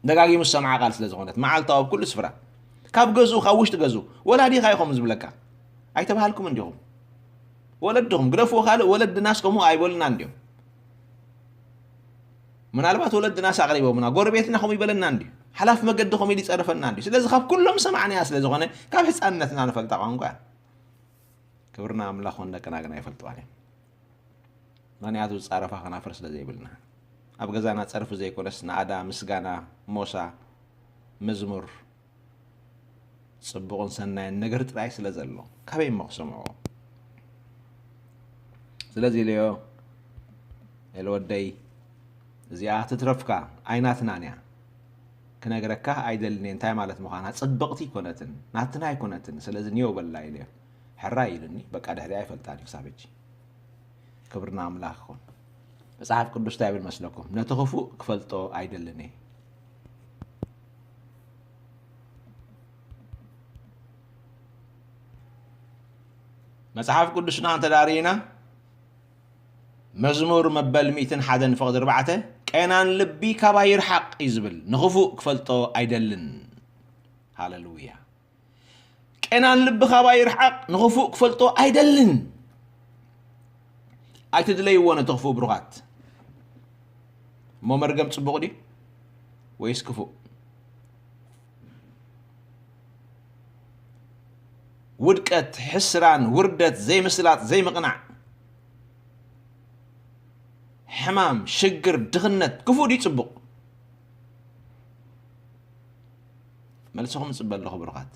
ደጋጊሙ ዝሰምዓ ቃል ስለ ዝኾነት መዓልታዊ ኣብ ኩሉ ስፍራ ካብ ገዝኡ ካብ ውሽጢ ገዝኡ ወላዲኻ ኢኹም ዝብለካ ኣይተባሃልኩም እንዲኹም ወለድኹም ግደፍዎ ካልእ ወለድናስ ከምኡ ኣይበሉና እንዲዮም ምናልባት ወለድናስ ኣቕሪቦምና ጎረቤትና ከምኡ ይበለና እንዲዩ ሓላፍ መገዲ ከምኡ ኢሉ ይጸርፈና እንዲዩ ስለዚ ካብ ኩሎም ሰማዕናያ ስለ ዝኾነ ካብ ህፃንነትና ንፈልጣ ቋንቋ ክብርና ኣምላኽ ወንደቅና ግን ኣይፈልጥዋን እዮም ምኽንያቱ ዝፃረፋ ከናፍር ስለ ዘይብልና ኣብ ገዛና ፀርፊ ዘይኮነስ ናእዳ ምስጋና ሞሳ መዝሙር ፅቡቕን ሰናይን ነገር ጥራይ ስለ ዘሎ ካበይ እሞ ክሰምዖ ስለዚ ኢለዮ ኤልወደይ እዚኣ ትትረፍካ ኣይናትናን እያ ክነግረካ ኣይደልን እየ እንታይ ማለት ምዃና ጽብቕቲ ኣይኮነትን ናትና ኣይኮነትን ስለዚ ንየው በላ ኢለዮ ሕራይ ኢሉኒ በቃ ድሕሪኣ ኣይፈልጣን እዩ ክሳብ ሕጂ ክብርና ኣምላኽ ይኹን መጽሓፍ ቅዱስ እንታይ ይብል መስለኩም ነቲ ክፉእ ክፈልጦ ኣይደልን እየ መጽሓፍ ቅዱስና እንተ ዳርኢና መዝሙር መበል ሚእትን ሓደን ፍቕዲ ኣርባዕተ ቀናን ልቢ ካባይ ይርሓቕ እዩ ዝብል ንኽፉእ ክፈልጦ ኣይደልን ሃለሉያ ቀናን ልቢ ካባይ ይርሓቕ ንኽፉእ ክፈልጦ ኣይደልን ኣይትድለይዎ ነቲ ክፉእ ብሩኻት እሞ መርገም ጽቡቕ ድዩ ወይስ ክፉእ ውድቀት፣ ሕስራን፣ ውርደት፣ ዘይምስላጥ፣ ዘይምቕናዕ፣ ሕማም፣ ሽግር፣ ድኽነት ክፉእ ድዩ ጽቡቕ? መልስኹም እጽበ ኣለኹ ብሩኻት።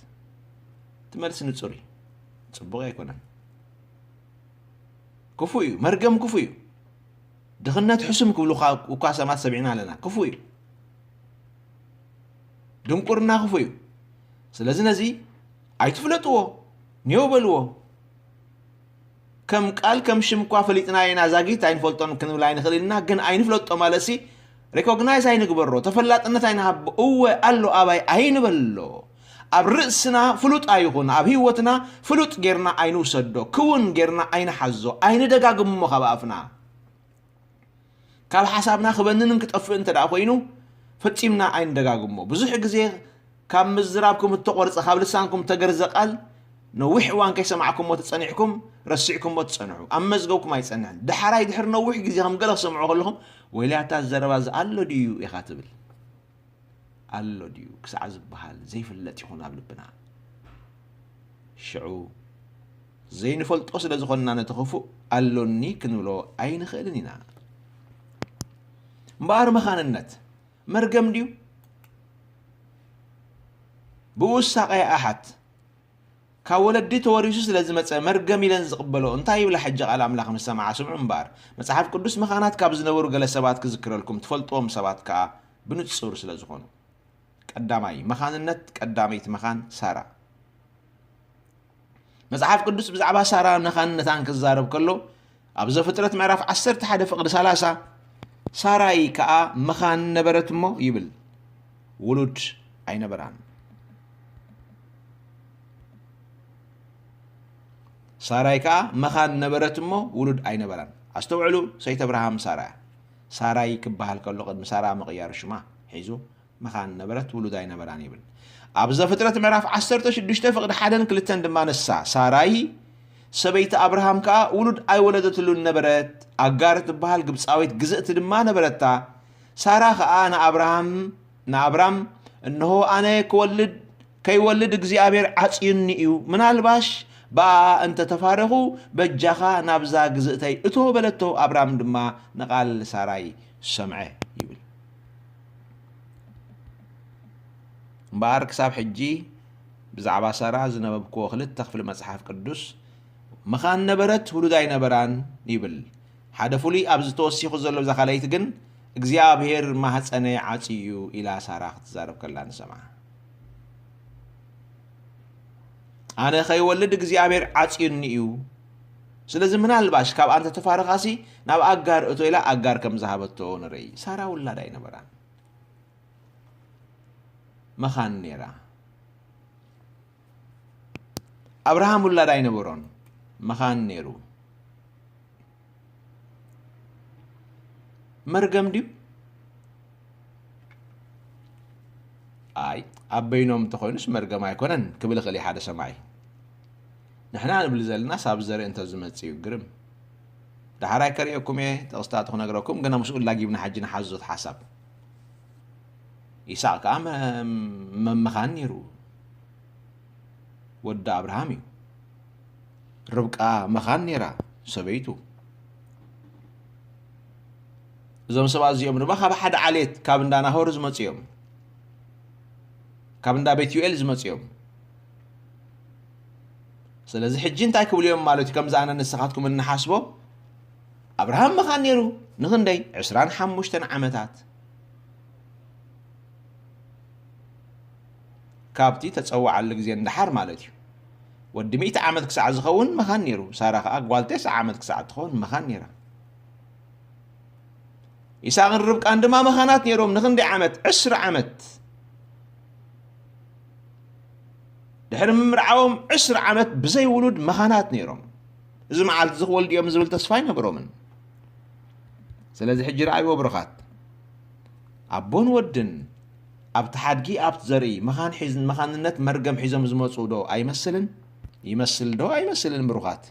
እቲ መልሲ ንጹር እዩ። ጽቡቕ ኣይኮነን። ክፉእ እዩ፣ መርገም ክፉእ እዩ። ድኽነት ሕሱም ክብሉኻ እኳ ሰማት ሰሚዕና ኣለና። ክፉእ እዩ። ድንቁርና ክፉእ እዩ። ስለዚ ነዚ ኣይትፍለጥዎ፣ ኔው በልዎ። ከም ቃል ከም ሽም እኳ ፈሊጥናዮ ኢና ዛጊት ኣይንፈልጦን ክንብል ኣይንኽእል ኢልና ግን ኣይንፍለጦ ማለትሲ ሪኮግናይዝ ኣይንግበሮ ተፈላጥነት ኣይንሃቦ እወ ኣሎ ኣባይ ኣይንበሎ ኣብ ርእስና ፍሉጥ ኣይኹን ኣብ ህይወትና ፍሉጥ ጌርና ኣይንውሰዶ ክውን ጌርና ኣይንሓዞ ኣይንደጋግሞ ካብ ኣፍና ካብ ሓሳብና ክበንን ክጠፍእ እንተ ደኣ ኮይኑ ፈጺምና ኣይንደጋግሞ ብዙሕ ግዜ ካብ ምዝራብኩም እተቖርጸ ካብ ልሳንኩም እተገርዘ ቃል ነዊሕ እዋን ከይሰማዕኩሞ ተጸኒሕኩም ረሲዕኩሞ ትጸንሑ ኣብ መዝገብኩም ኣይጸንሕን ደሓራይ ድሕሪ ነዊሕ ግዜ ከም ገለ ክሰምዖ ከለኹም ወይልያታ ዘረባ እዚ ኣሎ ድዩ ኢኻ ትብል ኣሎ ድዩ ክሳዕ ዝበሃል ዘይፍለጥ ይኹን ኣብ ልብና ሽዑ ዘይንፈልጦ ስለ ዝኾንና ነቲ ክፉእ ኣሎኒ ክንብሎ ኣይንኽእልን ኢና እምበኣር መኻንነት መርገም ድዩ ብውሳቐ ኣሓት ካብ ወለዲ ተወሪሱ ስለ ዝመጸ መርገም ኢለን ዝቕበሎ እንታይ ይብላ? ሕጂ ቃል ኣምላኽ ምስ ሰምዓ ስምዑ እምበኣር። መጽሓፍ ቅዱስ መኻናት ካብ ዝነበሩ ገለ ሰባት ክዝክረልኩም፣ ትፈልጥዎም ሰባት ከኣ ብንጹር ስለ ዝኾኑ። ቀዳማይ፣ መኻንነት ቀዳመይቲ መኻን ሳራ። መጽሓፍ ቅዱስ ብዛዕባ ሳራ መኻንነታን ክዛረብ ከሎ፣ ኣብ ዘፍጥረት ምዕራፍ ዓሰርተ ሓደ ፍቕዲ ሰላሳ፣ ሳራይ ከኣ መኻን ነበረት እሞ ይብል፣ ውሉድ ኣይነበራን። ሳራይ ከኣ መኻን ነበረት እሞ ውሉድ ኣይነበራን። ኣስተውዕሉ፣ ሰይቲ ኣብርሃም ሳራ እያ። ሳራይ ክበሃል ከሎ ቅድሚ ሳራ ምቕያር ሽማ ሒዙ መኻን ነበረት፣ ውሉድ ኣይነበራን ይብል። ኣብ ዘፍጥረት ምዕራፍ ዓሰርተ ሽዱሽተ ፍቕዲ ሓደን ክልተን ድማ ንሳ ሳራይ ሰበይቲ ኣብርሃም ከኣ ውሉድ ኣይወለደትሉን ነበረት። ኣጋር እትበሃል ግብጻዊት ግዝእቲ ድማ ነበረታ። ሳራ ኸኣ ንኣብርሃም ንኣብራም፣ "እንሆ ኣነ ክወልድ ከይወልድ እግዚኣብሔር ዓጽዩኒ እዩ፣ ምናልባሽ ብኣ እንተ ተፋረኹ በጃኻ ናብዛ ግዝእተይ እቶ" በለቶ። ኣብራም ድማ ንቓል ሳራይ ሰምዐ ይብል። እምበኣር ክሳብ ሕጂ ብዛዕባ ሳራ ዝነበብክዎ ክልተ ክፍሊ መጽሓፍ ቅዱስ መኻን ነበረት፣ ውሉድ ኣይነበራን ይብል። ሓደ ፍሉይ ኣብዚ ተወሲኹ ዘሎ እዛ ካልኣይቲ ግን እግዚኣብሔር ማህፀነይ ዓጽዩ ኢላ ሳራ ክትዛረብ ከላ ንሰምዓ። ኣነ ከይወልድ እግዚኣብሔር ዓጽዩኒ እዩ። ስለዚ ምናልባሽ ካብ ኣንተ ተፋረኻሲ ናብ ኣጋር እቶ ኢላ ኣጋር ከም ዝሃበቶ ንርኢ። ሳራ ውላድ ኣይነበራን። መኻን ነይራ። ኣብርሃም ውላድ ኣይነበሮን። መኻን ነይሩ። መርገም ድዩ? ኣይ፣ ኣብ በይኖም እንተኾይኑስ መርገም ኣይኮነን ክብል ይኽእል እዩ ሓደ ሰማዒ። ንሕና ንብል ዘለናስ ኣብ ዘርኢ እንተዝመጽእ እዩ ግርም። ዳሕራይ ከርእየኩም እየ፣ ጥቕስታቱ ክነግረኩም፣ ግና ምስኡ ላጊብና ሕጂ ንሓዞ እቲ ሓሳብ። ይስሐቅ ከኣ መ-፣ መመኻን ነይሩ። ወዲ ኣብርሃም እዩ። ርብቃ መኻን ነይራ፣ ሰበይቱ። እዞም ሰባት እዚኦም ድማ ካብ ሓደ ዓሌት፣ ካብ እንዳ ናሆር ዝመጹ እዮም። ካብ እንዳ ቤትዩኤል ዝመጹ እዮም። ስለዚ ሕጂ እንታይ ክብሉ እዮም ማለት እዩ? ከምዚ ኣነ ንስኻትኩም እንሓስቦ፣ ኣብርሃም መኻን ነይሩ። ንኽንደይ? ዕስራን ሓሙሽተን ዓመታት። ካብቲ ተጸዋዓሉ ግዜ ንደሓር ማለት እዩ። ወዲ ሚእቲ ዓመት ክሳዕ ዝኸውን መኻን ነይሩ። ሳራ ከኣ ጓል ተስዓ ዓመት ክሳዕ እትኸውን መኻን ነይራ። ይስሐቅን ርብቃን ድማ መኻናት ነይሮም። ንኽንደይ ዓመት? ዕስራ ዓመት። ድሕሪ ምምርዓዎም ዕስራ ዓመት ብዘይ ውሉድ መኻናት ነይሮም። እዚ መዓልቲ እዚ ክወልዱ እዮም ዝብል ተስፋ ኣይነበሮምን። ስለዚ ሕጂ ረኣይዎ ብሩኻት። ኣቦን ወድን ኣብቲ ሓድጊ ኣብቲ ዘርኢ መኻን ሒዝ-፣ መኻንነት መርገም ሒዞም ዝመጹ ዶ ኣይመስልን? ይመስል ዶ ኣይመስልን ብሩኻት?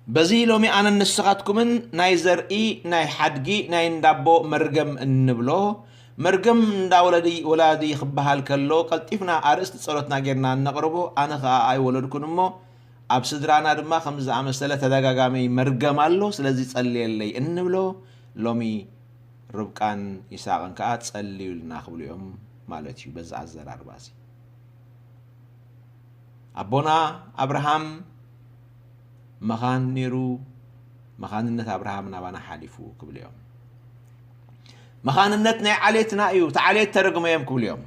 በዚ ሎሚ ኣነን ንስኻትኩምን ናይ ዘርኢ፣ ናይ ሓድጊ፣ ናይ እንዳቦ መርገም እንብሎ፣ መርገም እንዳ ወለዲ-፣ ወላዲ ክበሃል ከሎ፣ ቀልጢፍና ኣርእስቲ ጸሎትና ጌርና እነቕርቦ፣ ኣነ ኸኣ ኣይወለድኩን እሞ፣ ኣብ ስድራና ድማ ከምዚ ዝኣመሰለ ተደጋጋሚ መርገም ኣሎ፣ ስለዚ ጸልየለይ እንብሎ፣ ሎሚ ርብቃን ይስሐቅን ከኣ ጸልዩልና ክብሉ እዮም ማለት እዩ፣ በዚ ኣዘራርባ እዚ። ኣቦና ኣብርሃም መኻን ነይሩ፣ መኻንነት ኣብርሃም ናባና ሓሊፉ ክብሉ እዮም። መኻንነት ናይ ዓሌትና እዩ፣ እቲ ዓሌት ተረግመ እዮም ክብሉ እዮም።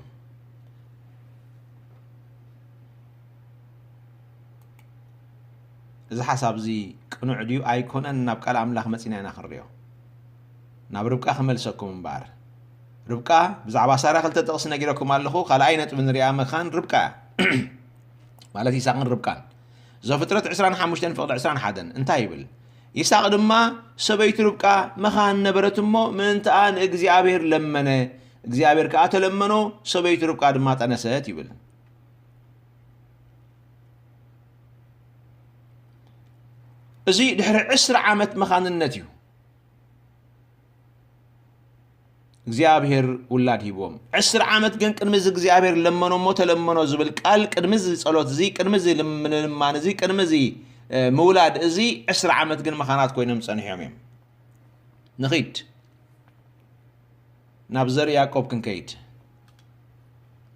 እዚ ሓሳብ እዚ ቅኑዕ ድዩ ኣይኮነን? ናብ ቃል ኣምላኽ መጺና ኢና ክንሪኦ። ናብ ርብቃ ክመልሰኩም እምበኣር። ርብቃ ብዛዕባ ሳራ ክልተ ጥቕሲ ነጊረኩም ኣለኹ። ካልኣይ ነጥቢ ንሪኣ መኻን ርብቃ እያ። ማለት ይስሐቅን ርብቃን። ዘፍጥረት ዕስራን ሓሙሽተን ፍቕዲ ዕስራን ሓደን እንታይ ይብል? ይስሐቅ ድማ ሰበይቱ ርብቃ መኻን ነበረት እሞ ምእንትኣ ንእግዚኣብሔር ለመነ። እግዚኣብሔር ከኣ ተለመኖ፣ ሰበይቱ ርብቃ ድማ ጠነሰት ይብል። እዚ ድሕሪ ዕስራ ዓመት መኻንነት እዩ። እግዚኣብሔር ውላድ ሂብዎም። ዕስራ ዓመት ግን ቅድሚ እዚ እግዚኣብሔር ለመኖ እሞ ተለመኖ ዝብል ቃል፣ ቅድሚ እዚ ጸሎት እዚ፣ ቅድሚ እዚ ልም-፣ ልማን እዚ፣ ቅድሚ እዚ፣ እ፣ ምውላድ እዚ፣ ዕስራ ዓመት ግን መኻናት ኮይኖም ጸኒሖም እዮም። ንኺድ። ናብ ዘር ያዕቆብ ክንከይድ።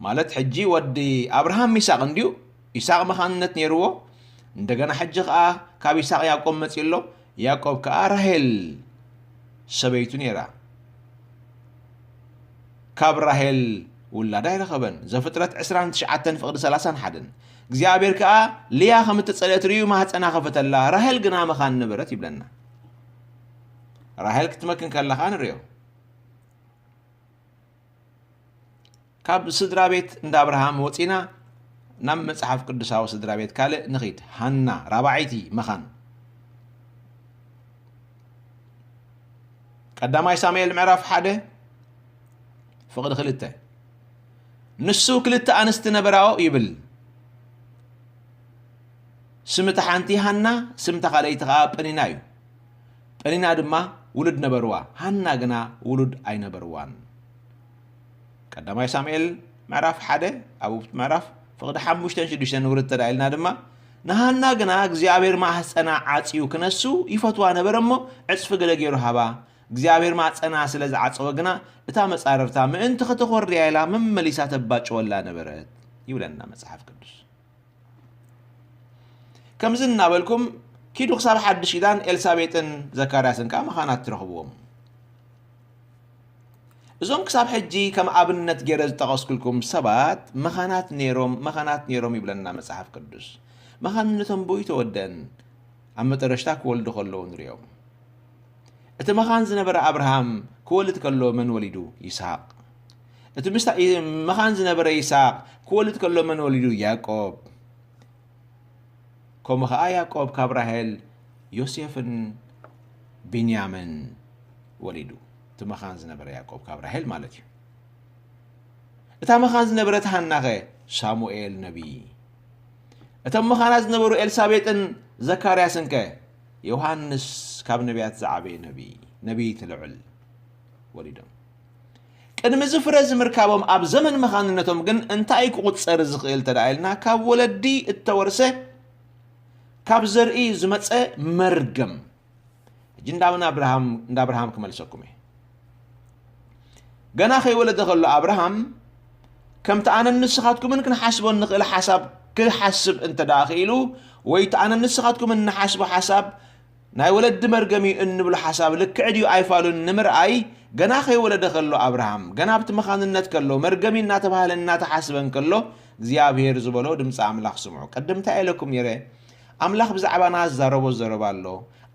ማለት ሕጂ ወዲ ኣብርሃም ይስሐቅ እንድዩ፣ ይስሐቅ መኻንነት ነይርዎ። እንደገና ሕጂ ከኣ ካብ ይስሐቅ ያዕቆብ መጺኡ ኣሎ። ያዕቆብ ከኣ ራሄል ሰበይቱ ነይራ። ካብ ራሄል ውላድ ኣይረኸበን። ዘፍጥረት ዕስራን ትሽዓተን ፍቕዲ ሰላሳን ሓደን። እግዚኣብሔር ከኣ ልያ ከም እተጸልአት ርእዩ ማህጸና ከፈተላ፣ ራሄል ግና መኻን ነበረት ይብለና። ራሄል ክትመክን ከላ ከኣ ንርእዮ። ካብ ስድራ ቤት እንዳ ኣብርሃም ወጺና ናብ መጽሓፍ ቅዱሳዊ ስድራ ቤት ካልእ ንኺድ። ሃና ራብዓይቲ መኻን። ቀዳማይ ሳሙኤል ምዕራፍ ሓደ ፍቕዲ ክልተ። ንሱ ክልተ ኣንስቲ ነበራኦ ይብል። ስም እታ ሓንቲ ሃና፣ ስም እታ ካልኣይቲ ኸኣ ጴኒና እዩ። ጴኒና ድማ ውሉድ ነበርዋ፣ ሃና ግና ውሉድ ኣይነበርዋን። ቀዳማይ ሳሙኤል ምዕራፍ ሓደ ኣብኡ ምዕራፍ ፍቕዲ ሓሙሽተን ሽዱሽተን ንውርድ ተዳኢልና ድማ፣ ንሃና ግና እግዚኣብሔር ማህፀና ዓፅዩ ክነሱ ይፈትዋ ነበረ እሞ ዕፅፊ ገለ ገይሩ ሃባ። እግዚኣብሔር ማፀና ስለ ዝዓፀወ ግና እታ መፃረርታ ምእንቲ ከተኾርያ ኢላ መመሊሳ ተባጭወላ ነበረት ይብለና መፅሓፍ ቅዱስ። ከምዚ እናበልኩም ኪዱ ክሳብ ሓድሽ ኪዳን ኤልሳቤጥን ዘካርያስን ከኣ መኻናት ትረኽብዎም። እዞም ክሳብ ሕጂ ከም ኣብነት ገይረ ዝጠቐስኩልኩም ሰባት መኻናት ነይሮም፣ መኻናት ነይሮም ይብለና መጽሓፍ ቅዱስ። መኻንነቶም ብኡ ኣይተወደአን። ኣብ መጠረሽታ ክወልዱ ከለዉ ንሪኦም። እቲ መኻን ዝነበረ ኣብርሃም ክወልድ ከሎ መን ወሊዱ? ይስሐቅ። እቲ ምስታ-፣ መኻን ዝነበረ ይስሐቅ ክወልድ ከሎ መን ወሊዱ? ያዕቆብ። ከምኡ ኸኣ ያዕቆብ ካብ ራሄል ዮሴፍን ቢንያምን ወሊዱ። እቲ መኻን ዝነበረ ያዕቆብ ካብ ራሄል ማለት እዩ። እታ መኻን ዝነበረት ሃናኸ? ሳሙኤል ነቢይ። እቶም መኻናት ዝነበሩ ኤልሳቤጥን ዘካርያስን ከ? ዮሃንስ ካብ ነቢያት ዝዓበየ ነቢይ፣ ነቢይ እቲ ልዑል ወሊዶም። ቅድሚ እዚ ፍረ እዚ ምርካቦም ኣብ ዘመን መኻንነቶም ግን እንታይ ክቑጸር ዝኽእል ተደኣ ኢልና፣ ካብ ወለዲ እተወርሰ፣ ካብ ዘርኢ ዝመጸ መርገም። ሕጂ እንዳ ኣብን ኣብርሃም፣ እንዳ ኣብርሃም ክመልሰኩም እየ። ገና ከይወለደ ከሎ ኣብርሃም ከምቲ ኣነን ንስኻትኩምን ክንሓስቦ እንኽእል ሓሳብ ክሓስብ እንተ ደኣ ኽኢሉ፣ ወይ እቲ ኣነን ንስኻትኩምን እንሓስቦ ሓሳብ ናይ ወለዲ መርገም እዩ እንብሎ ሓሳብ ልክዕ ድዩ ኣይፋሉን ንምርኣይ፣ ገና ከይወለደ ከሎ ኣብርሃም፣ ገና ኣብቲ መኻንነት ከሎ፣ መርገም እዩ እናተባህለ እናተሓስበ እንከሎ፣ እግዚኣብሔር ዝበሎ ድምፂ ኣምላኽ ስምዑ። ቅድም እንታይ ኢለኩም ነይረ? ኣምላኽ ብዛዕባና ዝዛረቦ ዘረባ ኣሎ።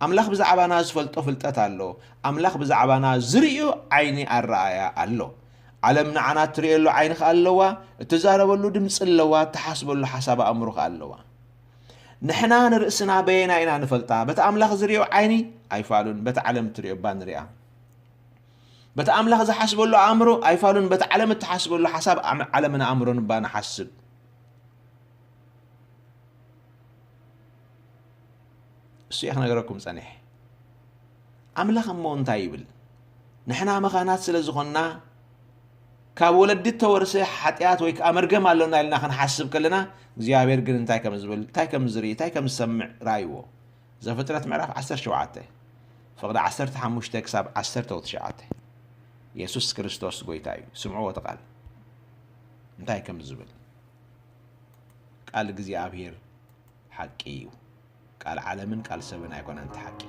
ኣምላኽ ብዛዕባና ዝፈልጦ ፍልጠት ኣሎ። ኣምላኽ ብዛዕባና ዝርእዮ ዓይኒ ኣረኣእያ ኣሎ። ዓለም ንዓና እትርእየሉ ዓይኒ ኸኣ ኣለዋ፣ እትዛረበሉ ድምፂ ኣለዋ፣ እትሓስበሉ ሓሳብ ኣእምሮ ኸኣ ኣለዋ። ንሕና ንርእስና በየናይ ኢና ንፈልጣ? በቲ ኣምላኽ ዝርእዮ ዓይኒ ኣይፋሉን፣ በቲ ዓለም እትርእዮ እባ ንርኣ። በቲ ኣምላኽ ዝሓስበሉ ኣእምሮ ኣይፋሉን፣ በቲ ዓለም እትሓስበሉ ሓሳብ ኣም-፣ ዓለምን ኣእምሮን እባ ንሓስብ። እሱ እየ ክነገረኩም ጸኒሐ። ኣምላኽ እሞ እንታይ ይብል? ንሕና መኻናት ስለ ዝኾንና፣ ካብ ወለዲ እተወርሰ ሓጢኣት ወይ ከኣ መርገም ኣሎና ኢልና ክንሓስብ ከለና፣ እግዚኣብሔር ግን እንታይ ከም ዝብል፣ እንታይ ከም ዝርኢ፣ እንታይ ከም ዝሰምዕ ረኣይዎ። ዘፍጥረት ምዕራፍ ዓሰርተ ሸውዓተ፣ ፍቕዲ ዓሰርተ ሓሙሽተ ክሳብ ዓሰርተ ትሽዓተ። የሱስ ክርስቶስ ጐይታ እዩ። ስምዕዎ እቲ ቃል እንታይ ከም ዝብል። ቃል እግዚኣብሔር ሓቂ እዩ። ቃል ዓለምን ቃል ሰብን ኣይኮነን እቲ ሓቂ።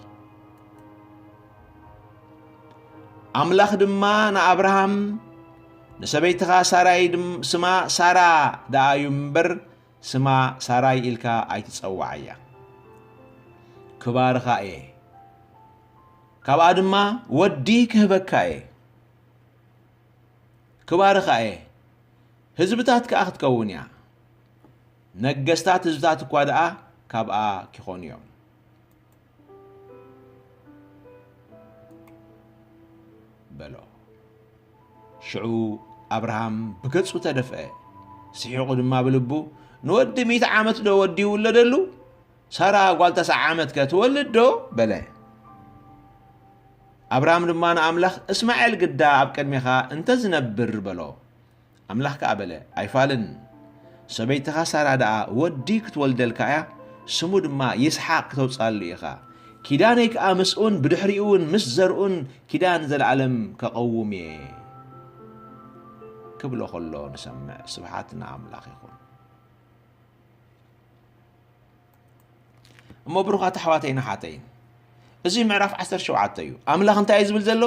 ኣምላኽ ድማ ንኣብርሃም፣ "ንሰበይትኻ ሳራይ ድም-፣ ስማ ሳራ ደኣ እዩ እምበር፣ ስማ ሳራይ ኢልካ ኣይትጸውዓያ። ክባርኻ እየ፣ ካብኣ ድማ ወዲ ክህበካ እየ። ክባርኻ እየ፣ ህዝብታት ከኣ ክትከውን እያ። ነገስታት ህዝብታት እኳ ደኣ ካብኣ ኪኾኑ እዮም" በሎ። ሽዑ ኣብርሃም ብገጹ ተደፍአ፣ ስሒቑ ድማ ብልቡ፣ "ንወዲ ሚእቲ ዓመት ዶ ወዲ ይውለደሉ? ሳራ ጓል ተስዓ ዓመት ከ ትወልድ ዶ?" በለ። ኣብርሃም ድማ ንኣምላኽ፣ "እስማኤል ግዳ ኣብ ቅድሜኻ እንተ ዝነብር" በሎ። ኣምላኽ ከኣ በለ፣ "ኣይፋልን፣ ሰበይትኻ ሳራ ደኣ ወዲ ክትወልደልካ እያ፣ ስሙ ድማ ይስሓቅ ክተውጽኣሉ ኢኻ። ኪዳነይ ከኣ ምስኡን ብድሕሪኡ እውን ምስ ዘርኡን ኪዳን ዘለኣለም ከቐውም እየ" ክብሎ ከሎ ንሰምዕ። ስብሓት ንኣምላኽ ይኹን። እሞ ብሩኻት ኣሕዋተይን ኣሓተይን፣ እዚ ምዕራፍ ዓሰርተ ሸውዓተ እዩ። ኣምላኽ እንታይ እዩ ዝብል ዘሎ?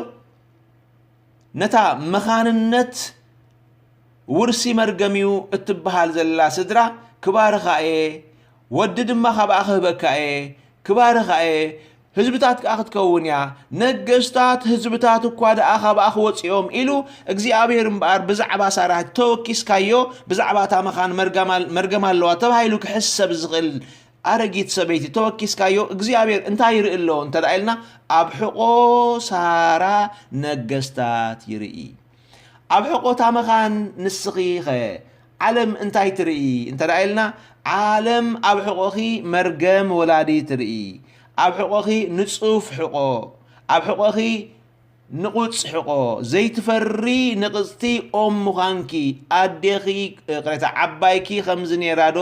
ነታ መኻንነት ውርሲ መርገም እዩ እትበሃል ዘላ ስድራ ክባርኻ እየ፣ ወዲ ድማ ካብኣ ክህበካ እየ፣ ክባርኻ እየ፣ ህዝብታት ከኣ ክትከውን እያ፣ ነገስታት ህዝብታት እኳ ደኣ ካብኣ ክወጽኦም ኢሉ እግዚኣብሔር እምበኣር ብዛዕባ ሳራ ተወኪስካዮ፣ ብዛዕባ እታ መኻን መርገም ኣል-፣ መርገም ኣለዋ ተባሂሉ ክሕሰብ ዝኽእል ኣረጊት ሰበይቲ ተወኪስካዮ እግዚኣብሔር እንታይ ይርኢ ኣሎ እንተ ደኣ ኢልና፣ ኣብ ሕቖ ሳራ ነገስታት ይርኢ። ኣብ ሕቖ እታ መኻን ንስኺ ኸ ዓለም እንታይ ትርኢ እንተ ደኣ ኢልና፣ ዓለም ኣብ ሕቖኺ መርገም ወላዲ ትርኢ። ኣብ ሕቖኺ ንጹፍ ሕቖ፣ ኣብ ሕቖኺ ንቑጽ ሕቖ፣ ዘይትፈሪ ንቕጽቲ ኦም ምዃንኪ፣ ኣዴኺ፣ እ፣ ቅሬታ፣ ዓባይኪ ከምዚ ነይራ ዶ?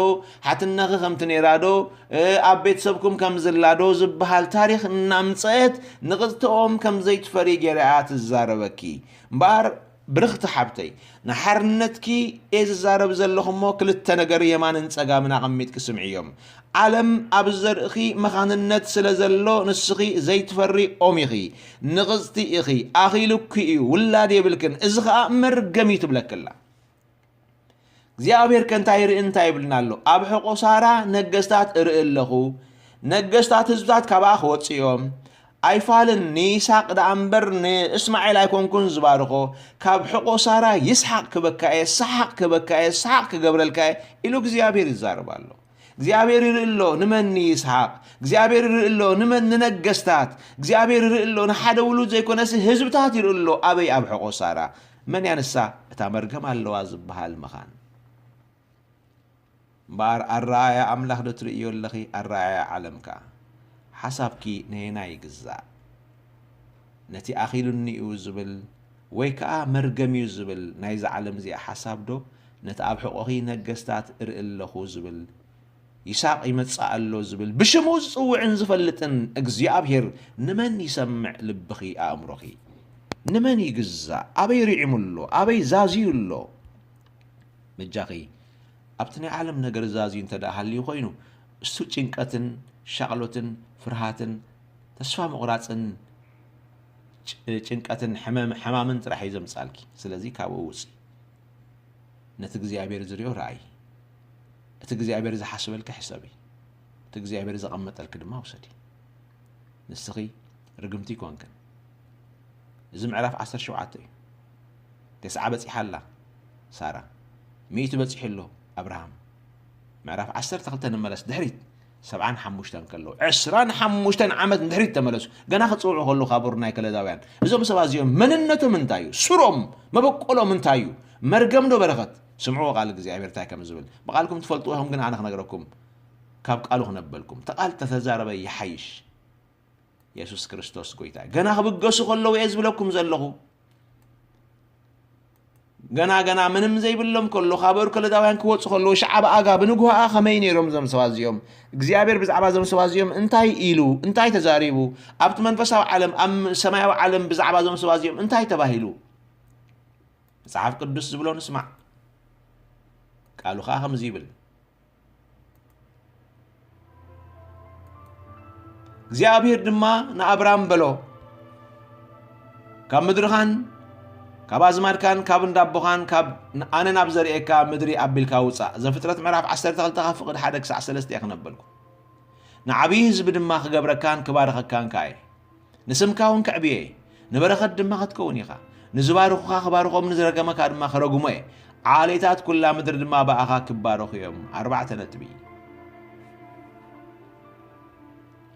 ሓትነኺ ከምቲ ነይራ ዶ? እ፣ ኣብ ቤተሰብኩም ከምዚ ኣላ ዶ? ዝበሃል ታሪኽ እናምጸአት ንቕጽቲ ኦም ከም ዘይትፈሪ ገይራ እያ ትዛረበኪ። እምበኣር ብርኽቲ ሓብተይ፣ ንሓርነትኪ እየ ዝዛረብ ዘለኹ እሞ፣ ክልተ ነገር የማንን ጸጋምን ኣቐሚጥኪ ስምዕዮም። ዓለም ኣብ ዘርእኺ መኻንነት ስለ ዘሎ፣ ንስኺ ዘይትፈሪ ኦም ኢኺ፣ ንቕጽቲ ኢኺ፣ ኣኺሉኪ እዩ፣ ውላድ የብልክን፣ እዚ ኸኣ መርገም እዩ ትብለኪ ኣላ። እግዚኣብሔር ከ እንታይ ይርኢ እንታይ ይብልና ኣሎ? ኣብ ሕቖ ሳራ ነገስታት እርኢ ኣለኹ፣ ነገስታት ህዝብታት ካብኣ ክወጽኡ እዮም። ኣይፋልን፣ ንይስሓቅ ደኣ እምበር ንእስማኤል ኣይኮንኩን ዝባርኾ፣ ካብ ሕቖ ሳራ ይስሓቅ ክበካ እየ፣ ሰሓቅ ክበካ እየ፣ ሰሓቅ ክገብረልካ እየ ኢሉ እግዚኣብሔር ይዛረብ ኣሎ። እግዚኣብሔር ይርኢ ኣሎ ንመን ንይስሓቅ፣ እግዚኣብሔር ይርኢ ኣሎ ንመን ንነገስታት፣ እግዚኣብሔር ይርኢ ኣሎ ንሓደ ውሉድ ዘይኮነሲ ህዝብታት ይርኢ ኣሎ። ኣበይ? ኣብ ሕቖ ሳራ። መን እያ ንሳ? እታ መርገም ኣለዋ ዝበሃል መኻን። እምበኣር ኣረኣእያ ኣምላኽ ዶ ትርእዮ ኣለኺ? ኣረኣእያ ዓለም ከኣ? ሓሳብኪ ነየናይ ይግዛእ? ነቲ ኣኺሉኒ እዩ ዝብል ወይ ከኣ መርገም እዩ ዝብል ናይዛ ዓለም እዚኣ ሓሳብ ዶ ነቲ ኣብ ሕቖኺ ነገስታት እርኢ ኣለኹ ዝብል ይስሓቅ ይመጽእ ኣሎ ዝብል ብሽሙ ዝጽውዕን ዝፈልጥን እግዚኣብሔር ንመን ይሰምዕ ልብኺ ኣእምሮኺ? ንመን ይግዛእ? ኣበይ ርዒሙ ኣሎ? ኣበይ ዛዝዩ ኣሎ? በጃኺ ኣብቲ ናይ ዓለም ነገር ዛዝዩ እንተ ደኣ ሃልዩ ኮይኑ፣ እሱ ጭንቀትን ሻቕሎትን ፍርሃትን ተስፋ ምቑራጽን ጭ-፣ ጭንቀትን ሕመም-፣ ሕማምን ጥራሕ እዩ ዘምጻልኪ። ስለዚ ካብኡ ውጺ። ነቲ እግዚኣብሔር ዝሪኦ ረኣዪ። እቲ እግዚኣብሔር ዝሓስበልኪ ሕሰቢ። እቲ እግዚኣብሔር ዘቐመጠልኪ ድማ ውሰዲ። ንስኺ ርግምቲ ይኮንክን። እዚ ምዕራፍ ዓሰርተ ሸውዓተ እዩ። ተስዓ በጺሓ ኣላ ሳራ። ሚእቲ በጺሑ ኣሎ ኣብርሃም። ምዕራፍ ዓሰርተ ክልተ ንመለስ ድሕሪት፣ ሰብዓን ሓሙሽተን ከለዉ፣ ዕስራን ሓሙሽተን ዓመት ንድሕሪት ተመለሱ። ገና ክጽውዑ ከለዉ ካብ ኡር ናይ ከለዳውያን። እዞም ሰባት እዚኦም መንነቶም እንታይ እዩ? ሱሮም፣ መበቆሎም እንታይ እዩ? መርገም ዶ በረኸት? ስምዕዎ ቃል እግዚኣብሔር እንታይ ከም ዝብል። ብቓልኩም ትፈልጥዎ ኢኹም፣ ግን ኣነ ክነግረኩም፣ ካብ ቃሉ ክነበልኩም። እቲ ቃል ተተዛረበ ይሓይሽ። የሱስ ክርስቶስ ጐይታ። ገና ክብገሱ ከለዉ እየ ዝብለኩም ዘለኹ። ገና፣ ገና ምንም ዘይብሎም ከሎ፣ ካብ ኡር ከለዳውያን ክወጹ ከለዉ፣ ሸዓ ብኣጋ ብንግሆኣ ከመይ ነይሮም እዞም ሰባት እዚኦም? እግዚኣብሔር ብዛዕባ እዞም ሰባት እዚኦም እንታይ ኢሉ? እንታይ ተዛሪቡ? ኣብቲ መንፈሳዊ ዓለም፣ ኣብ ሰማያዊ ዓለም ብዛዕባ እዞም ሰባት እዚኦም እንታይ ተባሂሉ? መጽሓፍ ቅዱስ ዝብሎ ንስማዕ። ቃሉ ኸኣ ከምዚ ይብል። እግዚኣብሔር ድማ ንኣብራም በሎ፣ ካብ ምድርኻን ካብ ኣዝማድካን ካብ እንዳቦኻን ካብ ኣነ ናብ ዘርእየካ ምድሪ ኣቢልካ ውጻእ። ዘፍጥረት ምዕራፍ ዓሰርተ ክልተ ካብ ፍቕዲ ሓደ ክሳዕ ሰለስተ እየ ክነበልኩ። ንዓብዪ ህዝቢ ድማ ክገብረካን ክባርኸካን ከኣ እየ። ንስምካ እውን ከዕብዮ እየ፣ ንበረኸት ድማ ክትከውን ኢኻ። ንዝባርኹኻ ክባርኾም፣ ንዝረገመካ ድማ ክረግሞ እየ። ዓሌታት ኩላ ምድሪ ድማ ብኣኻ ክባረኹ እዮም። ኣርባዕተ ነጥቢ።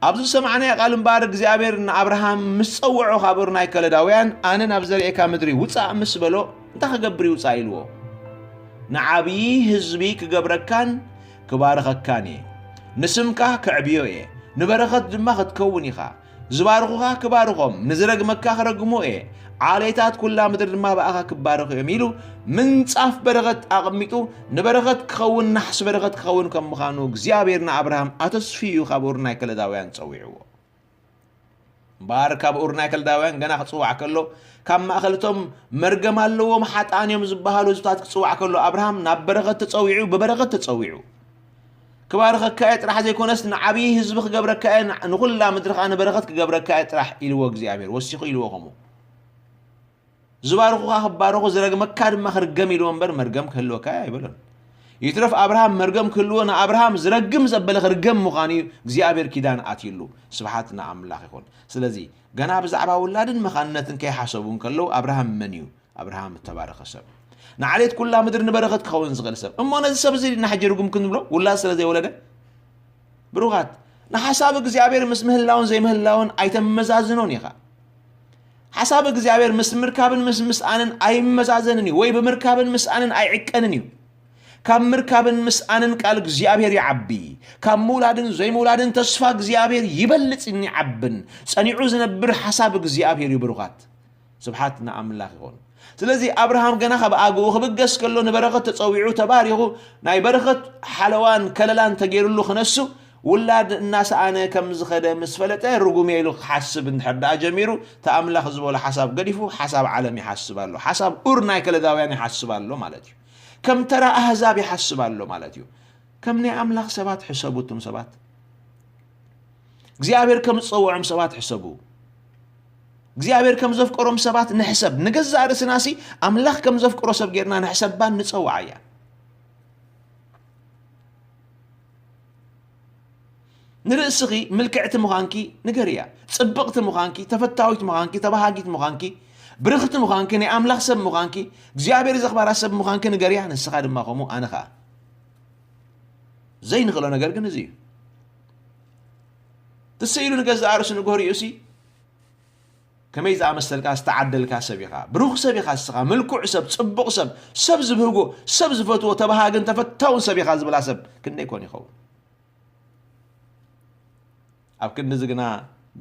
ኣብዚ ዝሰማዕናዮ ቃል እምበኣር እግዚኣብሔር ንኣብርሃም ምስ ጸውዖ ካብ ኡር ናይ ከለዳውያን ኣነ ናብ ዘርእየካ ምድሪ ውጻእ ምስ በሎ እንታይ ክገብር እዩ ውጻእ ኢልዎ? ንዓብዪ ህዝቢ ክገብረካን ክባርኸካን እየ። ንስምካ ከዕብዮ እየ፣ ንበረኸት ድማ ክትከውን ኢኻ። ዝባርኹኻ ክባርኾም፣ ንዝረግመካ ክረግሞ እየ። ዓሌታት ኩላ ምድሪ ድማ ብኣኻ ክባረኹ እዮም ኢሉ ምንጻፍ በረኸት ኣቐሚጡ፣ ንበረኸት ክኸውን፣ ናሕሲ በረኸት ክኸውን ከም ምዃኑ እግዚኣብሔር ንኣብርሃም ኣተስፍዩ ካብ ኡር ናይ ከለዳውያን ጸዊዕዎ። እምበኣር ካብ ኡር ናይ ከለዳውያን ገና ክጽዋዕ ከሎ፣ ካብ ማእከል እቶም መርገም ኣለዎም ሓጥኣን እዮም ዝበሃሉ ህዝብታት ክጽዋዕ ከሎ፣ ኣብርሃም ናብ በረኸት ተጸዊዑ፣ ብበረኸት ተጸዊዑ። ክባርኸካ እየ ጥራሕ ዘይኮነስ፣ ንዓብዪ ህዝቢ ክገብረካ እየ፣ ንዓ-፣ ንኹላ ምድሪ ኸኣ ንበረኸት ክገብረካ እየ ጥራሕ ኢልዎ እግዚኣብሔር። ወሲኹ ኢልዎ ከምኡ። ዝባርኹኻ ክባረኹ፣ ዝረግመካ ድማ ክርገም ኢልዎ እምበር፣ መርገም ክህልወካ እየ ኣይበሎን። ይትረፍ ኣብርሃም መርገም ክህልዎ፣ ንኣብርሃም ዝረግም ዘበለ ክርገም ምዃኑ እዩ እግዚኣብሔር ኪዳን ኣትዩሉ። ስብሓት ንኣምላኽ ይኹን። ስለዚ፣ ገና ብዛዕባ ውላድን መኻንነትን ከይሓሰቡ እንከለዉ፣ ኣብርሃም መን እዩ? ኣብርሃም እተባረኸ ሰብ። ንዓሌት ኩላ ምድሪ ንበረኸት ክኸውን ዝኽእል ሰብ። እሞ ነዚ ሰብ እዚ ዲና ሕጂ ርጉም ክንብሎ? ውላድ ስለ ዘይወለደ? ብሩኻት፣ ንሓሳብ እግዚኣብሔር ምስ ምህላውን ዘይምህላውን ኣይተመዛዝኖን ኢኻ። ሓሳብ እግዚኣብሔር ምስ ምርካብን ምስ ምስኣንን ኣይመዛዘንን እዩ፣ ወይ ብምርካብን ምስኣንን ኣይዕቀንን እዩ። ካብ ምርካብን ምስኣንን ቃል እግዚኣብሔር ይዓቢ። ካብ ምውላድን ዘይምውላድን ተስፋ እግዚኣብሔር ይበልጽን ይዓብን። ጸኒዑ ዝነብር ሓሳብ እግዚኣብሔር እዩ ብሩኻት። ስብሓት ንኣምላኽ ይኹን። ስለዚ ኣብርሃም ገና ካብ ኣግኡ ክብገስ ከሎ ንበረኸት ተጸዊዑ ተባሪኹ ናይ በረኸት ሓለዋን ከለላን ተገይሩሉ ክነሱ ውላድ እናሰኣነ ከም ዝኸደ ምስ ፈለጠ ርጉም እየ ኢሉ ክሓስብ እንድሕር ደኣ ጀሚሩ እቲ ኣምላኽ ዝበሎ ሓሳብ ገዲፉ ሓሳብ ዓለም ይሓስብ ኣሎ። ሓሳብ ኡር ናይ ከለዳውያን ይሓስብ ኣሎ ማለት እዩ። ከም ተራ ኣህዛብ ይሓስብ ኣሎ ማለት እዩ። ከም ናይ ኣምላኽ ሰባት ሕሰቡ እቱም ሰባት። እግዚኣብሔር ከም ዝጸውዖም ሰባት ሕሰቡ። እግዚኣብሔር ከም ዘፍቀሮም ሰባት ንሕሰብ። ንገዛእ ርእስናሲ ኣምላኽ ከም ዘፍቅሮ ሰብ ጌርና ንሕሰባን ንጸውዓያ። ንርእስኺ ምልክዕቲ ምዃንኪ ንገርያ። ጽብቕቲ ምዃንኪ፣ ተፈታዊት ምዃንኪ፣ ተባሃጊት ምዃንኪ፣ ብርኽቲ ምዃንኪ፣ ናይ ኣምላኽ ሰብ ምዃንኪ፣ እግዚኣብሔር ዘኽባራ ሰብ ምዃንኪ ንገርያ። ንስኻ ድማ ከምኡ፣ ኣነ ኸኣ። ዘይንኽእሎ ነገር ግን እዚ እዩ። ትስኢሉ ንገዛእ ርእሱ ንግሆ ርእዩሲ ከመይ ዝኣመሰልካ ዝተዓደልካ ሰብ ኢኻ። ብሩኽ ሰብ ኢኻ እስኻ፣ ምልኩዕ ሰብ፣ ጽቡቕ ሰብ፣ ሰብ ዝብህጎ፣ ሰብ ዝፈትዎ፣ ተባሃግን ተፈታውን ሰብ ኢኻ ዝብላ ሰብ ክንደይ ኮን ይኸውን? ኣብ ክንድዚ ግና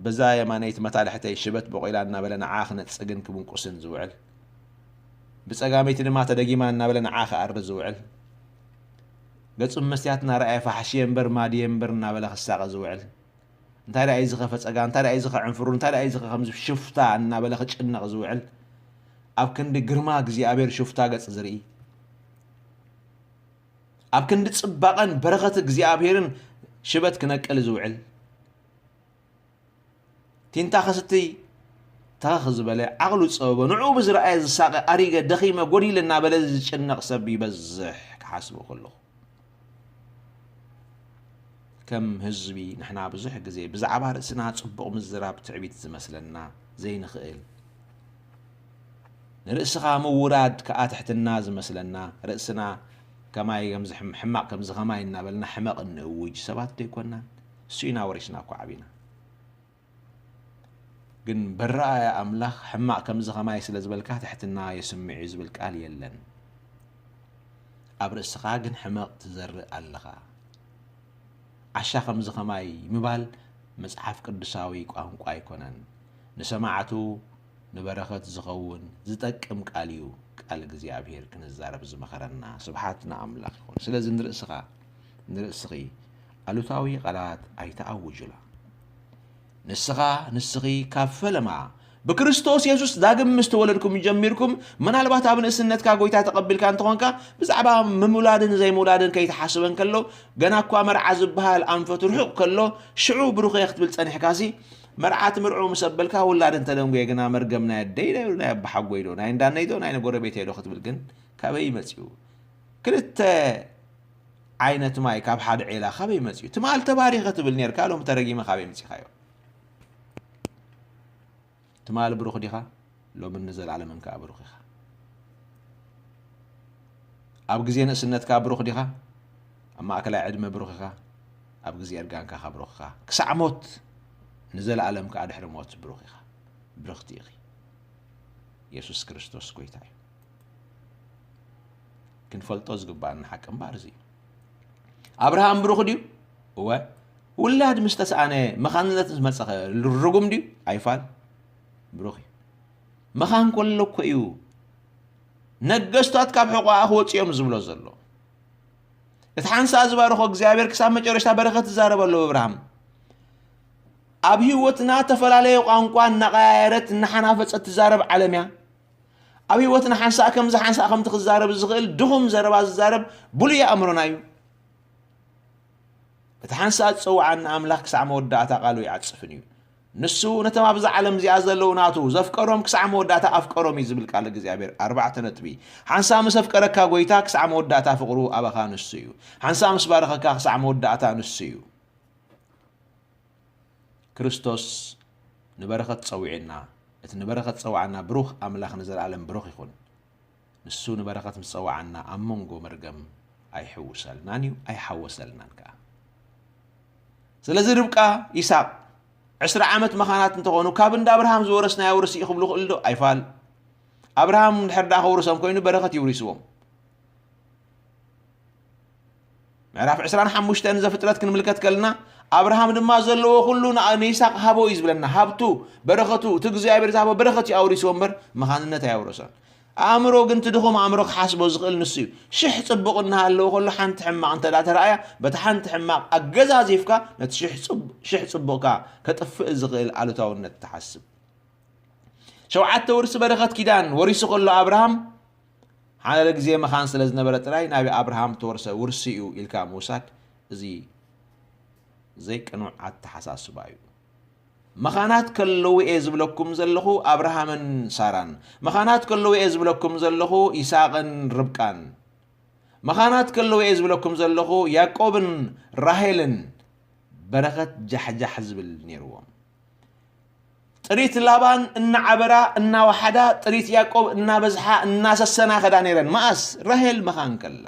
በዛ የማነይቲ መታልሕተይ ሽበት በቑላ እናበለ ንዓ ክነጽግን ክብንቁስን ዝውዕል፣ ብጸጋመይቲ ድማ ተደጊማ እናበለ ንዓ ክኣሪ ዝውዕል፣ ገጹ መስትያት እናረኣየ ፋሕሽየ እምበር ማድየ እምበር እናበለ ክሳቐ ዝውዕል፣ እንታይ ደኣ እዩ ዝኸ ፈጸጋ፣ እንታይ ደኣ እዩ ዝኸ ዕንፍሩ፣ እንታይ ደኣ እዩ ዝኸ ከምዚ ሽፍታ እናበለ ክጭነቕ ዝውዕል፣ ኣብ ክንዲ ግርማ እግዚኣብሔር ሽፍታ ገጽ ዝርኢ፣ ኣብ ክንዲ ጽባቐን በረኸት እግዚኣብሔርን ሽበት ክነቅል ዝውዕል፣ ቲንታ ከስትይ ተኸኽ ዝበለ፣ ዓቕሉ ዝጸበቦ፣ ንዕኡ ብዝረኣየ ዝሳቐ፣ ኣሪገ፣ ደኺመ፣ ጎዲለ እናበለ ዝጭነቕ ሰብ ይበዝሕ ክሓስቦ ከለኹ። ከም ህዝቢ ንሕና ብዙሕ ግዜ ብዛዕባ ርእስና ጽቡቕ ምዝራብ ትዕቢት ዝመስለና ዘይንኽእል፣ ንርእስኻ ምውራድ ከኣ ትሕትና ዝመስለና፣ ርእስና ከማይ ከምዚ ሕም-፣ ሕማቕ ከምዚ ከማይ እናበልና ሕመቕ እንእውጅ ሰባት ዶ ኣይኮናን? እሱ ኢና ወሪስና እኮ ዓቢና። ግን በረኣያ ኣምላኽ ሕማቕ ከምዚ ከማይ ስለ ዝበልካ ትሕትና የስምዕ እዩ ዝብል ቃል የለን። ኣብ ርእስኻ ግን ሕመቕ ትዘርእ ኣለኻ። ዓሻ ከምዚ ከማይ ምባል መጽሓፍ ቅዱሳዊ ቋንቋ ኣይኮነን። ንሰማዕቱ ንበረኸት ዝኸውን ዝጠቅም ቃል እዩ። ቃል እግዚኣብሔር ክንዛረብ ዝመኸረና። ስብሓት ንኣምላኽ ይኹን። ስለዚ ንርእስኻ፣ ንርእስኺ ኣሉታዊ ቃላት ኣይተኣውጅላ። ንስኻ፣ ንስኺ ካብ ፈለማ ብክርስቶስ የሱስ ዳግም ምስ ተወለድኩም ጀሚርኩም፣ ምናልባት ኣብ ንእስነትካ ጎይታ ተቐቢልካ እንተኾንካ፣ ብዛዕባ ምውላድን ዘይምውላድን ከይትሓስበን ከሎ፣ ገና እኳ መርዓ ዝበሃል ኣንፈቱ ርሑቕ ከሎ፣ ሽዑ ብሩኸ ክትብል ጸኒሕካሲ፣ መርዓ ትምርዑ ምስ ኣበልካ፣ ውላድ እንተደንጉየ ግና መርገም ናይ ኣደይ ዶ፣ ናይ ኣባሓጎይ ዶ፣ ናይ እንዳነይ ዶ፣ ናይ ንጎረቤተይ ዶ ክትብል ግን ካበይ መጺኡ? ክልተ ዓይነት ማይ ካብ ሓደ ዔላ ካበይ መጺኡ? ትማል ተባሪኸ ትብል ኔርካ፣ ሎሚ ተረጊመ ካበይ ምጺኻዮ? ትማል ብሩኽ ዲኻ? ሎምን ንዘለዓለምን ከኣ ብሩኽ ኢኻ። ኣብ ግዜ ንእስነትካ ብሩኽ ዲኻ? ኣብ ማእከላይ ዕድመ ብሩኽ ኢኻ። ኣብ ግዜ እርጋንካ ከኣ ብሩኽ ኢኻ። ክሳዕ ሞት፣ ንዘለዓለም ከኣ ድሕሪ ሞት ብሩኽ ኢኻ። ብርኽቲ ኢኺ። የሱስ ክርስቶስ ጎይታ እዩ። ክንፈልጦ ዝግባኣና ሓቂ እምበኣር እዚ እዩ። ኣብርሃም ብሩኽ ድዩ? እወ። ውላድ ምስ ተሰኣነ መኻንነት ምስ መጸኸ ርጉም ድዩ? ኣይፋል። ብሩኽ እዩ። መኻን ከሎ እኮ እዩ ነገስታት ካብ ሕቖኣ ክወጽኡ እዮም ዝብሎ ዘሎ። እቲ ሓንሳእ ዝባረኾ እግዚኣብሔር ክሳብ መጨረሽታ በረኸት ዝዛረበ ኣሎ ኣብርሃም። ኣብ ህይወትና ተፈላለየ ቋንቋ እናቐያየረት እናሓናፈጸት ትዛረብ ዓለም እያ። ኣብ ህይወትና ሓንሳእ ከምዚ ሓንሳእ ከምቲ ክዛረብ ዝኽእል ድኹም ዘረባ ዝዛረብ ብሉይ ኣእምሮና እዩ። እቲ ሓንሳእ ዝጸውዓና ኣምላኽ ክሳዕ መወዳእታ ቃሉ ኣይዓጽፍን እዩ። ንሱ ነቶም ኣብዛ ዓለም እዚኣ ዘለዉ ናቱ ዘፍቀሮም ክሳዕ መወዳእታ ኣፍቀሮም እዩ ዝብል ቃል እግዚኣብሔር። ኣርባዕተ ነጥቢ። ሓንሳእ ምስ ኣፍቀረካ ጎይታ ክሳዕ መወዳእታ ፍቕሩ ኣባኻ ንሱ እዩ። ሓንሳእ ምስ ባረኸካ ክሳዕ መወዳእታ ንሱ እዩ። ክርስቶስ ንበረኸት ጸዊዑና። እቲ ንበረኸት ጸውዓና ብሩኽ ኣምላኽ ንዘለኣለም ብሩኽ ይኹን። ንሱ ንበረኸት ምስ ጸውዓና ኣብ መንጎ መርገም ኣይሕውሰልናን እዩ፣ ኣይሓወሰልናን ከኣ። ስለዚ ርብቃ፣ ይስሐቅ ዕስራ ዓመት መኻናት እንተኾኑ ካብ እንዳ ኣብርሃም ዝወረስናዮ ውርሲ እዩ ክብሉ ክእል ዶ? ኣይፋል። ኣብርሃም እንድሕር ደኣ ከውርሶም ኮይኑ በረኸት ይውሪስዎም። ምዕራፍ ዕስራን ሓሙሽተን ዘፍጥረት ክንምልከት ከልና ኣብርሃም ድማ ዘለዎ ኩሉ ንኣ-፣ ንይስሐቅ ሃቦ እዩ ዝብለና። ሃብቱ፣ በረኸቱ፣ እቲ እግዚኣብሔር ዝሃቦ በረኸት እዩ ኣውሪስዎ እምበር መኻንነት ኣያውረሶን። ኣእምሮ ግን እቲ ድኹም ኣእምሮ ክሓስቦ ዝኽእል ንሱ እዩ። ሽሕ ጽቡቕ እናሃለወ ከሎ ሓንቲ ሕማቕ እንተ ደኣ ተረኣያ በታ ሓንቲ ሕማቕ ኣገዛዚፍካ ነቲ ሽሕ ጽቡ-፣ ሽሕ ጽቡቕካ ከጥፍእ ዝኽእል ኣሉታውነት ትሓስብ። ሸውዓተ ውርሲ በረኸት ኪዳን ወሪሱ ከሎ ኣብርሃም ሓደ ግዜ መኻን ስለ ዝነበረ ጥራይ ናብ ኣብርሃም ተወርሰ ውርሲ እዩ ኢልካ ምውሳድ እዚ ዘይቅኑዕ ኣተሓሳስባ እዩ። መኻናት ከለዉ እየ ዝብለኩም ዘለኹ ኣብርሃምን ሳራን፣ መኻናት ከለዉ እየ ዝብለኩም ዘለኹ ይስሐቅን ርብቃን፣ መኻናት ከለዉ እየ ዝብለኩም ዘለኹ ያዕቆብን ራሄልን በረኸት ጃሕጃሕ ዝብል ነይርዎም። ጥሪት ላባን እናዓበራ እናወሓዳ፣ ጥሪት ያዕቆብ እናበዝሓ እናሰሰና ከዳ ነይረን። መኣስ ራሄል መኻን ከላ።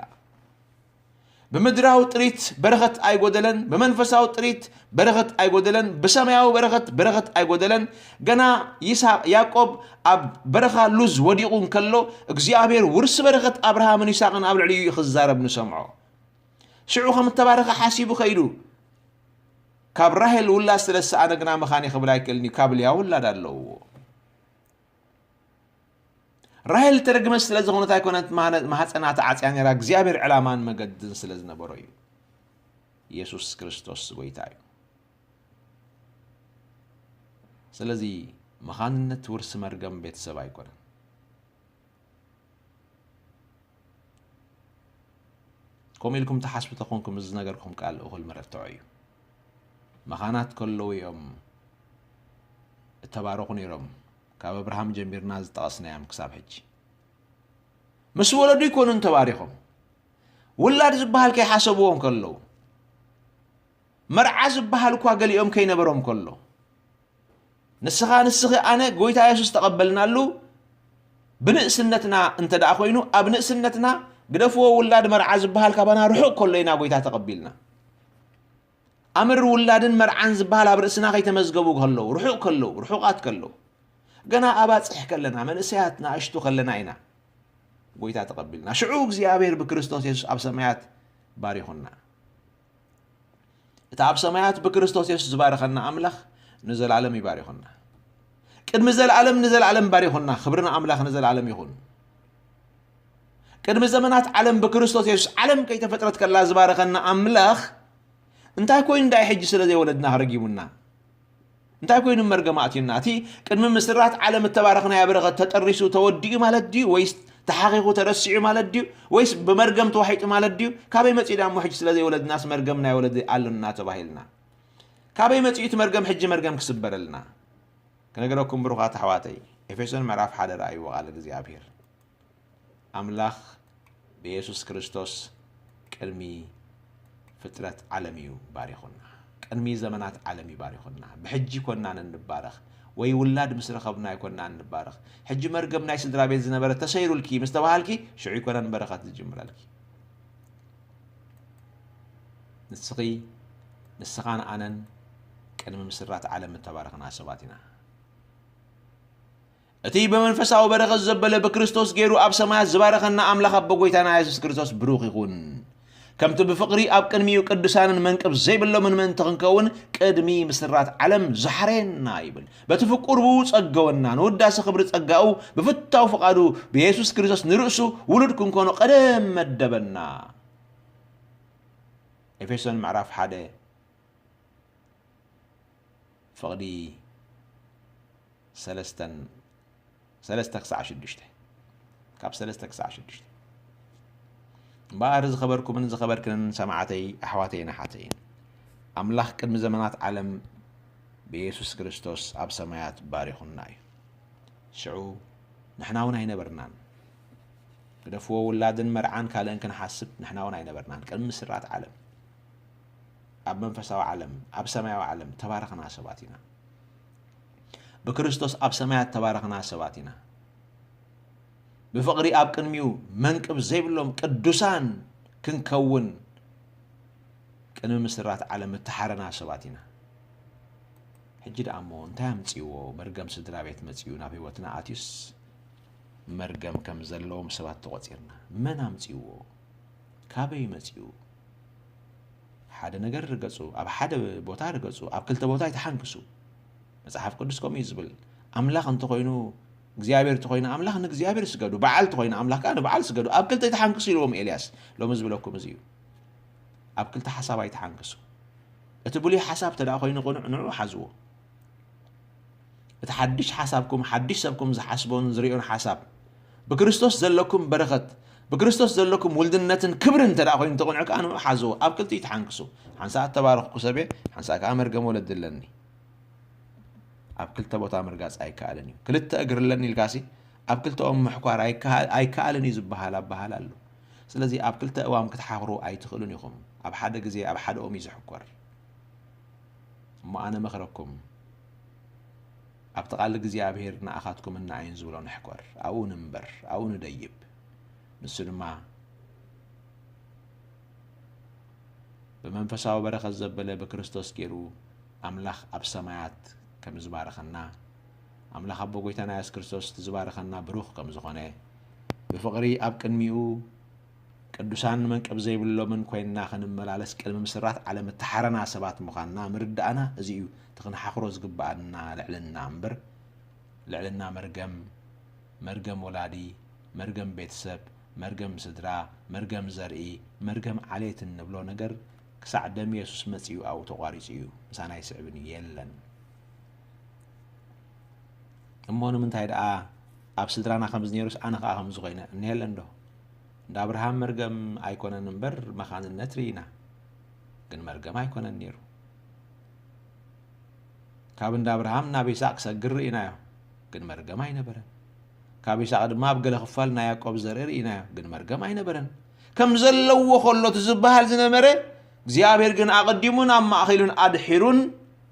ብምድራዊ ጥሪት በረኸት ኣይጎደለን፣ ብመንፈሳዊ ጥሪት በረኸት ኣይጎደለን፣ ብሰማያዊ በረኸት በረኸት ኣይጎደለን። ገና ይስሐቅ ያዕቆብ ኣብ በረኻ ሉዝ ወዲቑ እንከሎ እግዚኣብሔር ውርሲ በረኸት ኣብርሃምን ይስሐቅን ኣብ ልዕሊኡ እዩ ክዛረብ ንሰምዖ። ሽዑ ከም እተባረኸ ሓሲቡ ከይዱ። ካብ ራሄል ውላድ ስለ ዝሰኣነ ግና መኻን ክብል ኣይክእልን እዩ፣ ካብ ልያ ውላድ ኣለዎ። ራሄል ተረግመት ስለ ዝኾነት ኣይኮነት ማህነ-፣ ማህፀና ተዓፅያ ነይራ፣ እግዚኣብሔር ዕላማን መገድን ስለ ዝነበሮ እዩ። ኢየሱስ ክርስቶስ ጎይታ እዩ። ስለዚ መኻንነት ውርሲ መርገም ቤተሰብ ኣይኮነን። ከምኡ ኢልኩም ትሓስቡ ተኾንኩም፣ እዚ ዝነገርኩም ቃል እኹል መረትዖ እዩ። መኻናት ከለዉ እዮም እተባረኹ ነይሮም፣ ካብ ኣብርሃም ጀሚርና ዝጠቐስናዮም ክሳብ ሕጂ። ምስ ወለዱ ኣይኮኑን ተባሪኾም። ውላድ ዝበሃል ከይሓሰብዎ እንከለዉ፣ መርዓ ዝበሃል እኳ ገሊኦም ከይነበሮም ከሎ፣ ንስኻ ንስኺ ኣነ ጎይታ የሱስ ተቐበልናሉ ብንእስነትና እንተ ደኣ ኮይኑ፣ ኣብ ንእስነትና ግደፍዎ ውላድ መርዓ ዝበሃል ካባና ርሑቕ ከሎ ኢና ጎይታ ተቐቢልና። ኣምር ውላድን መርዓን ዝበሃል ኣብ ርእስና ከይተመዝገቡ ከለዉ፣ ርሑቕ ከለዉ፣ ርሑቓት ከለዉ፣ ገና ኣባጽሕ ከለና፣ መንእሰያት ንኣሽቱ ከለና ኢና ጎይታ ተቐቢልና። ሽዑ እግዚኣብሔር ብክርስቶስ የሱስ ኣብ ሰማያት ባሪኹና። እቲ ኣብ ሰማያት ብክርስቶስ የሱስ ዝባረኸና ኣምላኽ ንዘለኣለም ይባሪኹና። ቅድሚ ዘለኣለም ንዘለኣለም ባሪኹና። ክብሪ ንኣምላኽ ንዘለኣለም ይኹን። ቅድሚ ዘመናት ዓለም ብክርስቶስ የሱስ ዓለም ከይተፈጥረት ከላ ዝባረኸና ኣምላኽ እንታይ ኮይኑ እንዳይ ሕጂ ስለ ዘይወለድና ረጊሙና? እንታይ ኮይኑ መርገም ኣእትዩና? እቲ ቅድሚ ምስራት ዓለም እተባረኽናዮ በረኸት ተጠሪሱ ተወዲኡ ማለት ድዩ? ወይስ ተሓኺኹ ተረሲዑ ማለት ድዩ? ወይስ ብመርገም ተዋሒጡ ማለት ድዩ? ካበይ መጺኡ ደኣ እሞ ሕጂ ስለ ዘይወለድናስ መርገም ናይ ወለዲ ኣሎና ተባሂልና? ካበይ መጺኡ እቲ መርገም ሕጂ መርገም ክስበረልና? ክነገረኩም ብሩኻት ኣሕዋተይ፣ ኤፌሶን ምዕራፍ ሓደ ረኣይዎ ቃል እግዚኣብሔር። ኣምላኽ ብየሱስ ክርስቶስ ቅድሚ ፍጥረት ዓለም እዩ ባሪኹና። ቅድሚ ዘመናት ዓለም እዩ ባሪኹና። ብሕጂ ኮናን እንባረኽ፣ ወይ ውላድ ምስ ረኸብና ኣይኮናን እንባረኽ። ሕጂ መርገም ናይ ስድራ ቤት ዝነበረ ተሰይሩልኪ ምስ ተባሃልኪ፣ ሽዑ ኣይኮነን በረኸት ዝጅምረልኪ። ንስኺ፣ ንስኻን ኣነን ቅድሚ ምስራት ዓለም እተባረኽና ሰባት ኢና። እቲ ብመንፈሳዊ በረኸት ዘበለ ብክርስቶስ ገይሩ ኣብ ሰማያት ዝባረኸና ኣምላኽ ኣቦ ጎይታና የሱስ ክርስቶስ ብሩኽ ይኹን። ከምቲ ብፍቕሪ ኣብ ቅድሚኡ ቅዱሳንን መንቅብ ዘይብሎምን ምእንቲ ክንከውን ቅድሚ ምስራት ዓለም ዝሓረየና ይብል። በቲ ፍቁር ብኡ ጸገወና፣ ንውዳሴ ክብሪ ጸጋኡ ብፍታው ፍቓዱ ብየሱስ ክርስቶስ ንርእሱ ውሉድ ክንኮኖ ቀደም መደበና። ኤፌሶን ምዕራፍ ሓደ ፍቕዲ ሰለስተን፣ ሰለስተ ክሳዕ ሽዱሽተ። ካብ ሰለስተ ክሳዕ ሽዱሽተ። እምበኣር ዝኸበርኩምን ዝኸበርክንን ሰማዕተይ፣ ኣሕዋተይን ኣሓተይን፣ ኣምላኽ ቅድሚ ዘመናት ዓለም ብኢየሱስ ክርስቶስ ኣብ ሰማያት ባሪኹና እዩ። ሽዑ ንሕና እውን ኣይነበርናን። ግደፍዎ፣ ውላድን መርዓን ካልእን ክንሓስብ ንሕና እውን ኣይነበርናን። ቅድሚ ምስራት ዓለም ኣብ መንፈሳዊ ዓለም፣ ኣብ ሰማያዊ ዓለም ተባረኽና ሰባት ኢና። ብክርስቶስ ኣብ ሰማያት ተባረኽና ሰባት ኢና። ብፍቕሪ ኣብ ቅድሚኡ መንቅብ ዘይብሎም ቅዱሳን ክንከውን ቅድሚ ምስራት ዓለም እተሓረና ሰባት ኢና። ሕጂ ደኣ እሞ እንታይ ኣምጽእዎ? መርገም ስድራ ቤት መጺኡ ናብ ህይወትና ኣትዩስ መርገም ከም ዘለዎም ሰባት ተቖጺርና። መን ኣምጽእዎ? ካበይ መጺኡ? ሓደ ነገር ርገጹ፣ ኣብ ሓደ ቦታ ርገጹ፣ ኣብ ክልተ ቦታ ኣይትሓንክሱ። መጽሓፍ ቅዱስ ከምኡ እዩ ዝብል። ኣምላኽ እንተኾይኑ እግዚኣብሔር እንተኾይኑ ኣምላኽ ንእግዚኣብሔር ስገዱ፣ በዓል እንተኾይኑ ኣምላኽ ከኣ ንበዓል ስገዱ፣ ኣብ ክልተ ኣይትሓንክሱ ኢልዎም ኤልያስ። ሎሚ ዝብለኩም እዚ እዩ። ኣብ ክልተ ሓሳብ ኣይትሓንክሱ። እቲ ብሉይ ሓሳብ እንተ ደኣ ኮይኑ ቅኑዕ ንዕኡ ሓዝዎ። እቲ ሓድሽ ሓሳብኩም፣ ሓድሽ ሰብኩም ዝሓስቦን ዝርእዮን ሓሳብ፣ ብክርስቶስ ዘለኩም በረኸት፣ ብክርስቶስ ዘለኩም ውልድነትን ክብርን እንተ ደኣ ኮይኑ ተቕንዑ ከኣ ንዕኡ ሓዝዎ። ኣብ ክልቲኡ ተሓንክሱ። ሓንሳእ ተባረኽኩ ሰብየ፣ ሓንሳእ ከኣ መርገም ወለዲ ኣለኒ። ኣብ ክልተ ቦታ ምርጋጽ ኣይከኣልን እዩ። ክልተ እግሪ ኣለኒ ኢልካሲ ኣብ ክልተኦም ምሕኳር ኣይከኣ-፣ ኣይከኣልን እዩ ዝበሃል ኣበሃል ኣሎ። ስለዚ ኣብ ክልተ እዋም ክትሓኽሩ ኣይትኽእሉን ኢኹም። ኣብ ሓደ ግዜ ኣብ ሓደ ኦም እዩ ዝሕኮር። እሞ ኣነ መኽረኩም፣ ኣብቲ ቃል እግዚኣብሔር ንኣኻትኩምን ንዓይን ዝብሎ ንሕኮር፣ ኣብኡ ንንበር፣ ኣብኡ ንደይብ። ንሱ ድማ ብመንፈሳዊ በረኸት ዘበለ ብክርስቶስ ገይሩ ኣምላኽ ኣብ ሰማያት ከም ዝባረኸና፣ ኣምላኽ ኣቦ ጎይታና የሱስ ክርስቶስ እቲ ዝባረኸና ብሩኽ ከም ዝኾነ፣ ብፍቕሪ ኣብ ቅድሚኡ ቅዱሳን መንቀብ ዘይብሎምን ኮይንና ክንመላለስ ቅድሚ ምስራት ዓለም እተሓረና ሰባት ምዃንና ምርዳእና እዚ እዩ እቲ ክንሓኽሮ ዝግብኣና ልዕልና እምበር፣ ልዕልና መርገም፣ መርገም ወላዲ፣ መርገም ቤተሰብ፣ መርገም ስድራ፣ መርገም ዘርኢ፣ መርገም ዓሌት እንብሎ ነገር ክሳዕ ደም የሱስ መጺኡ ኣብኡ ተቋሪጹ እዩ። ምሳና ኣይስዕብን እዩ፣ የለን። እሞ ንምንታይ ደኣ ኣብ ስድራና ከምዚ ነይሩስ ኣነ ኸኣ ከምዚ ኮይነ? እኒሀለን ዶ? እንዳ ኣብርሃም መርገም ኣይኮነን እምበር መኻንነት ርኢና፣ ግን መርገም ኣይኮነን ነይሩ። ካብ እንዳ ኣብርሃም ናብ ይስሐቅ ክሰግር ርኢናዮ፣ ግን መርገም ኣይነበረን። ካብ ይስሐቅ ድማ ኣብ ገለ ክፋል ናይ ያዕቆብ ዘርኢ ርኢናዮ፣ ግን መርገም ኣይነበረን። ከም ዘለዎ ከሎ እቲ ዝበሃል ዝነበረ፣ እግዚኣብሔር ግን ኣቐዲሙን ኣማእኺሉን ኣድሒሩን፣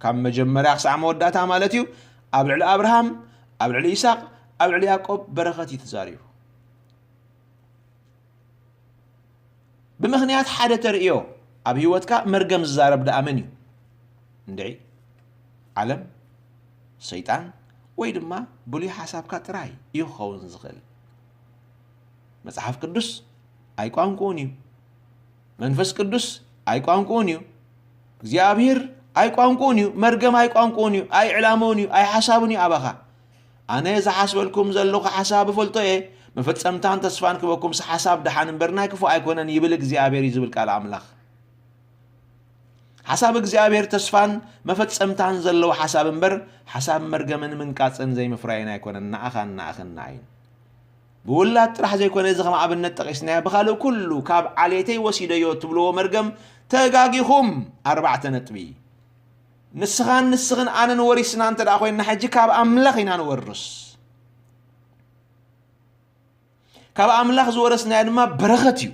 ካብ መጀመርያ ክሳዕ መወዳእታ ማለት እዩ፣ ኣብ ልዕሊ ኣብርሃም፣ ኣብ ልዕሊ ይስሐቅ፣ ኣብ ልዕሊ ያዕቆብ በረኸት እዩ ተዛሪቡ። ብምኽንያት ሓደ ተርእዮ ኣብ ህይወትካ መርገም ዝዛረብ ደኣ መን እዩ? እንድዒ፣ ዓለም፣ ሰይጣን፣ ወይ ድማ ብሉይ ሓሳብካ ጥራይ እዩ ክኸውን ዝኽእል። መጽሓፍ ቅዱስ ኣይቋንቁኡን እዩ። መንፈስ ቅዱስ ኣይቋንቁኡን እዩ። እግዚኣብሔር ኣይቋንቁኡን እዩ። መርገም ኣይቋንቁኡን እዩ። ኣይዕላምኡን እዩ። ኣይሓሳቡን እዩ ኣባኻ። ኣነ ዝሓስበልኩም ዘለኹ ሓሳብ እፈልጦ እየ፣ መፈጸምታን ተስፋን ክበኩምስ ሓሳብ ደሓን እምበር ናይ ክፉእ ኣይኮነን ይብል እግዚኣብሔር እዩ ዝብል ቃል ኣምላኽ። ሓሳብ እግዚኣብሔር ተስፋን መፈጸምታን ዘለዎ ሓሳብ እምበር፣ ሓሳብ መርገምን ምንቃጽን ዘይምፍራይን ኣይኮነን፣ ንኣኻን ንኣኽን ንኣይን። ብውላድ ጥራሕ ዘይኮነ፣ እዚ ከም ኣብነት ጠቒስናዮ፣ ብኻልእ ኩሉ ካብ ዓሌተይ ወሲደዮ እትብልዎ መርገም ተጋጊኹም። ኣርባዕተ ነጥቢ። ንስኻን ንስኽን ኣነን ወሪስና እንተ ደኣ ኮይንና፣ ሕጂ ካብ ኣምላኽ ኢና ንወርስ። ካብ ኣምላኽ ዝወረስናዮ ድማ በረኸት እዩ።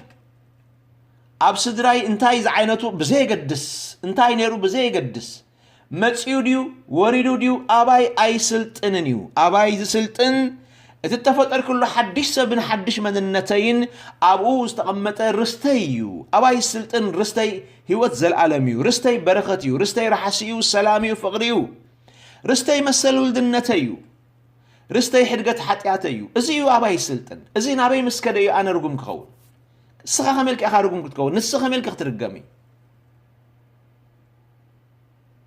ኣብ ስድራይ እንታይ ዝዓይነቱ ብዘየገድስ፣ እንታይ ነይሩ ብዘየገድስ፣ መጺኡ ድዩ ወሪዱ ድዩ፣ ኣባይ ኣይስልጥንን እዩ። ኣባይ ዝስልጥን እቲ እተፈጠርኩሉ ሓድሽ ሰብን ሓድሽ መንነተይን፣ ኣብኡ ዝተቐመጠ ርስተይ እዩ። ኣባይ ዝስልጥን ርስተይ ህይወት ዘለኣለም እዩ። ርስተይ በረኸት እዩ። ርስተይ ራሕሲ እዩ፣ ሰላም እዩ፣ ፍቕሪ እዩ። ርስተይ መሰል ውልድነተይ እዩ። ርስተይ ሕድገት ሓጢኣተይ እዩ። እዚ እዩ ኣባይ ዝስልጥን። እዚ ናበይ ምስ ከደ እዩ ኣነ ርጉም ክኸውን? ንስኻ ከመይ ኢልካ ኢኻ ርጉም ክትከውን? ንስኻ ከመይ ኢልካ ክትርገም እዩ?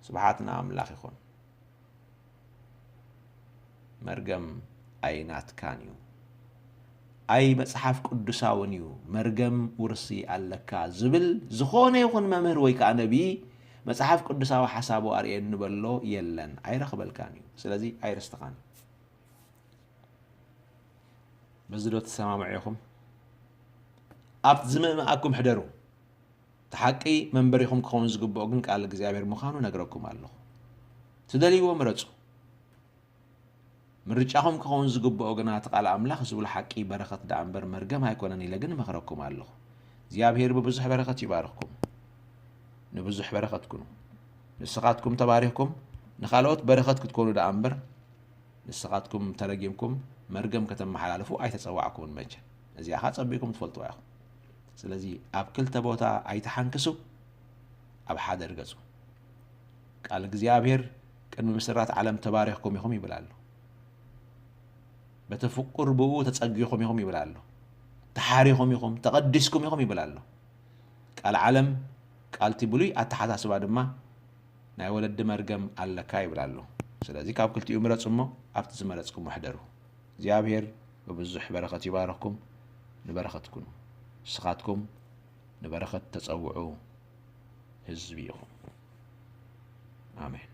ስብሓት ንኣምላኽ ይኹን። መርገም ኣይናትካን እዩ። ኣይ መጽሓፍ ቅዱሳውን እዩ፣ መርገም ውርሲ ኣለካ ዝብል ዝኾነ ይኹን መምህር ወይ ከኣ ነቢይ መጽሓፍ ቅዱሳዊ ሓሳቡ ኣርእየኒ በሎ፣ የለን፣ ኣይረኽበልካን እዩ። ስለዚ ኣይርስትኻን እዩ። በዚ ዶ ትሰማምዑ ኢኹም? ኣብቲ ዝምእምኣኩም ሕደሩ። እቲ ሓቂ መንበሪኹም ክኸውን ዝግብኦ ግን ቃል እግዚኣብሔር ምዃኑ ነግረኩም ኣለኹ። ትደልይዎ ምረጹ። ምርጫኹም ክኸውን ዝግብኦ ግና እቲ ቃል ኣምላኽ ዝብሎ ሓቂ በረኸት ደኣ እምበር መርገም ኣይኮነን ኢለ ግን እመኽረኩም ኣለኹ። እግዚኣብሔር ብብዙሕ በረኸት ይባርኽኩም። ንብዙሕ በረኸት ኩኑ። ንስኻትኩም ተባሪኽኩም ንኻልኦት በረኸት ክትኮኑ ደኣ እምበር ንስኻትኩም ተረጊምኩም መርገም ከተመሓላልፉ ኣይተጸዋዕኩምን መቸ። እዚኣ ኸኣ ጸቢቕኩም ትፈልጥዋ ኢኹም። ስለዚ ኣብ ክልተ ቦታ ኣይተሓንክሱ፣ ኣብ ሓደ ርገጹ። ቃል እግዚኣብሔር ቅድሚ ምስራት ዓለም ተባሪኽኩም ኢኹም ይብል ኣሎ። በቲ ፍቁር ብኡ ተጸጊኹም ኢኹም ይብል ኣሎ። ተሓሪኹም ኢኹም፣ ተቐዲስኩም ኢኹም ይብል ኣሎ። ቃል ዓለም፣ ቃልቲ ብሉይ ኣተሓሳስባ ድማ ናይ ወለዲ መርገም ኣለካ ይብል ኣሎ። ስለዚ ካብ ክልቲኡ ምረጹ እሞ ኣብቲ ዝመረጽኩም ሕደሩ። እግዚኣብሔር ብብዙሕ በረኸት ይባርኽኩም፣ ንበረኸት ኩኑ። ንስኻትኩም ንበረኸት ተጸውዑ ህዝቢ ኢኹም። ኣሜን።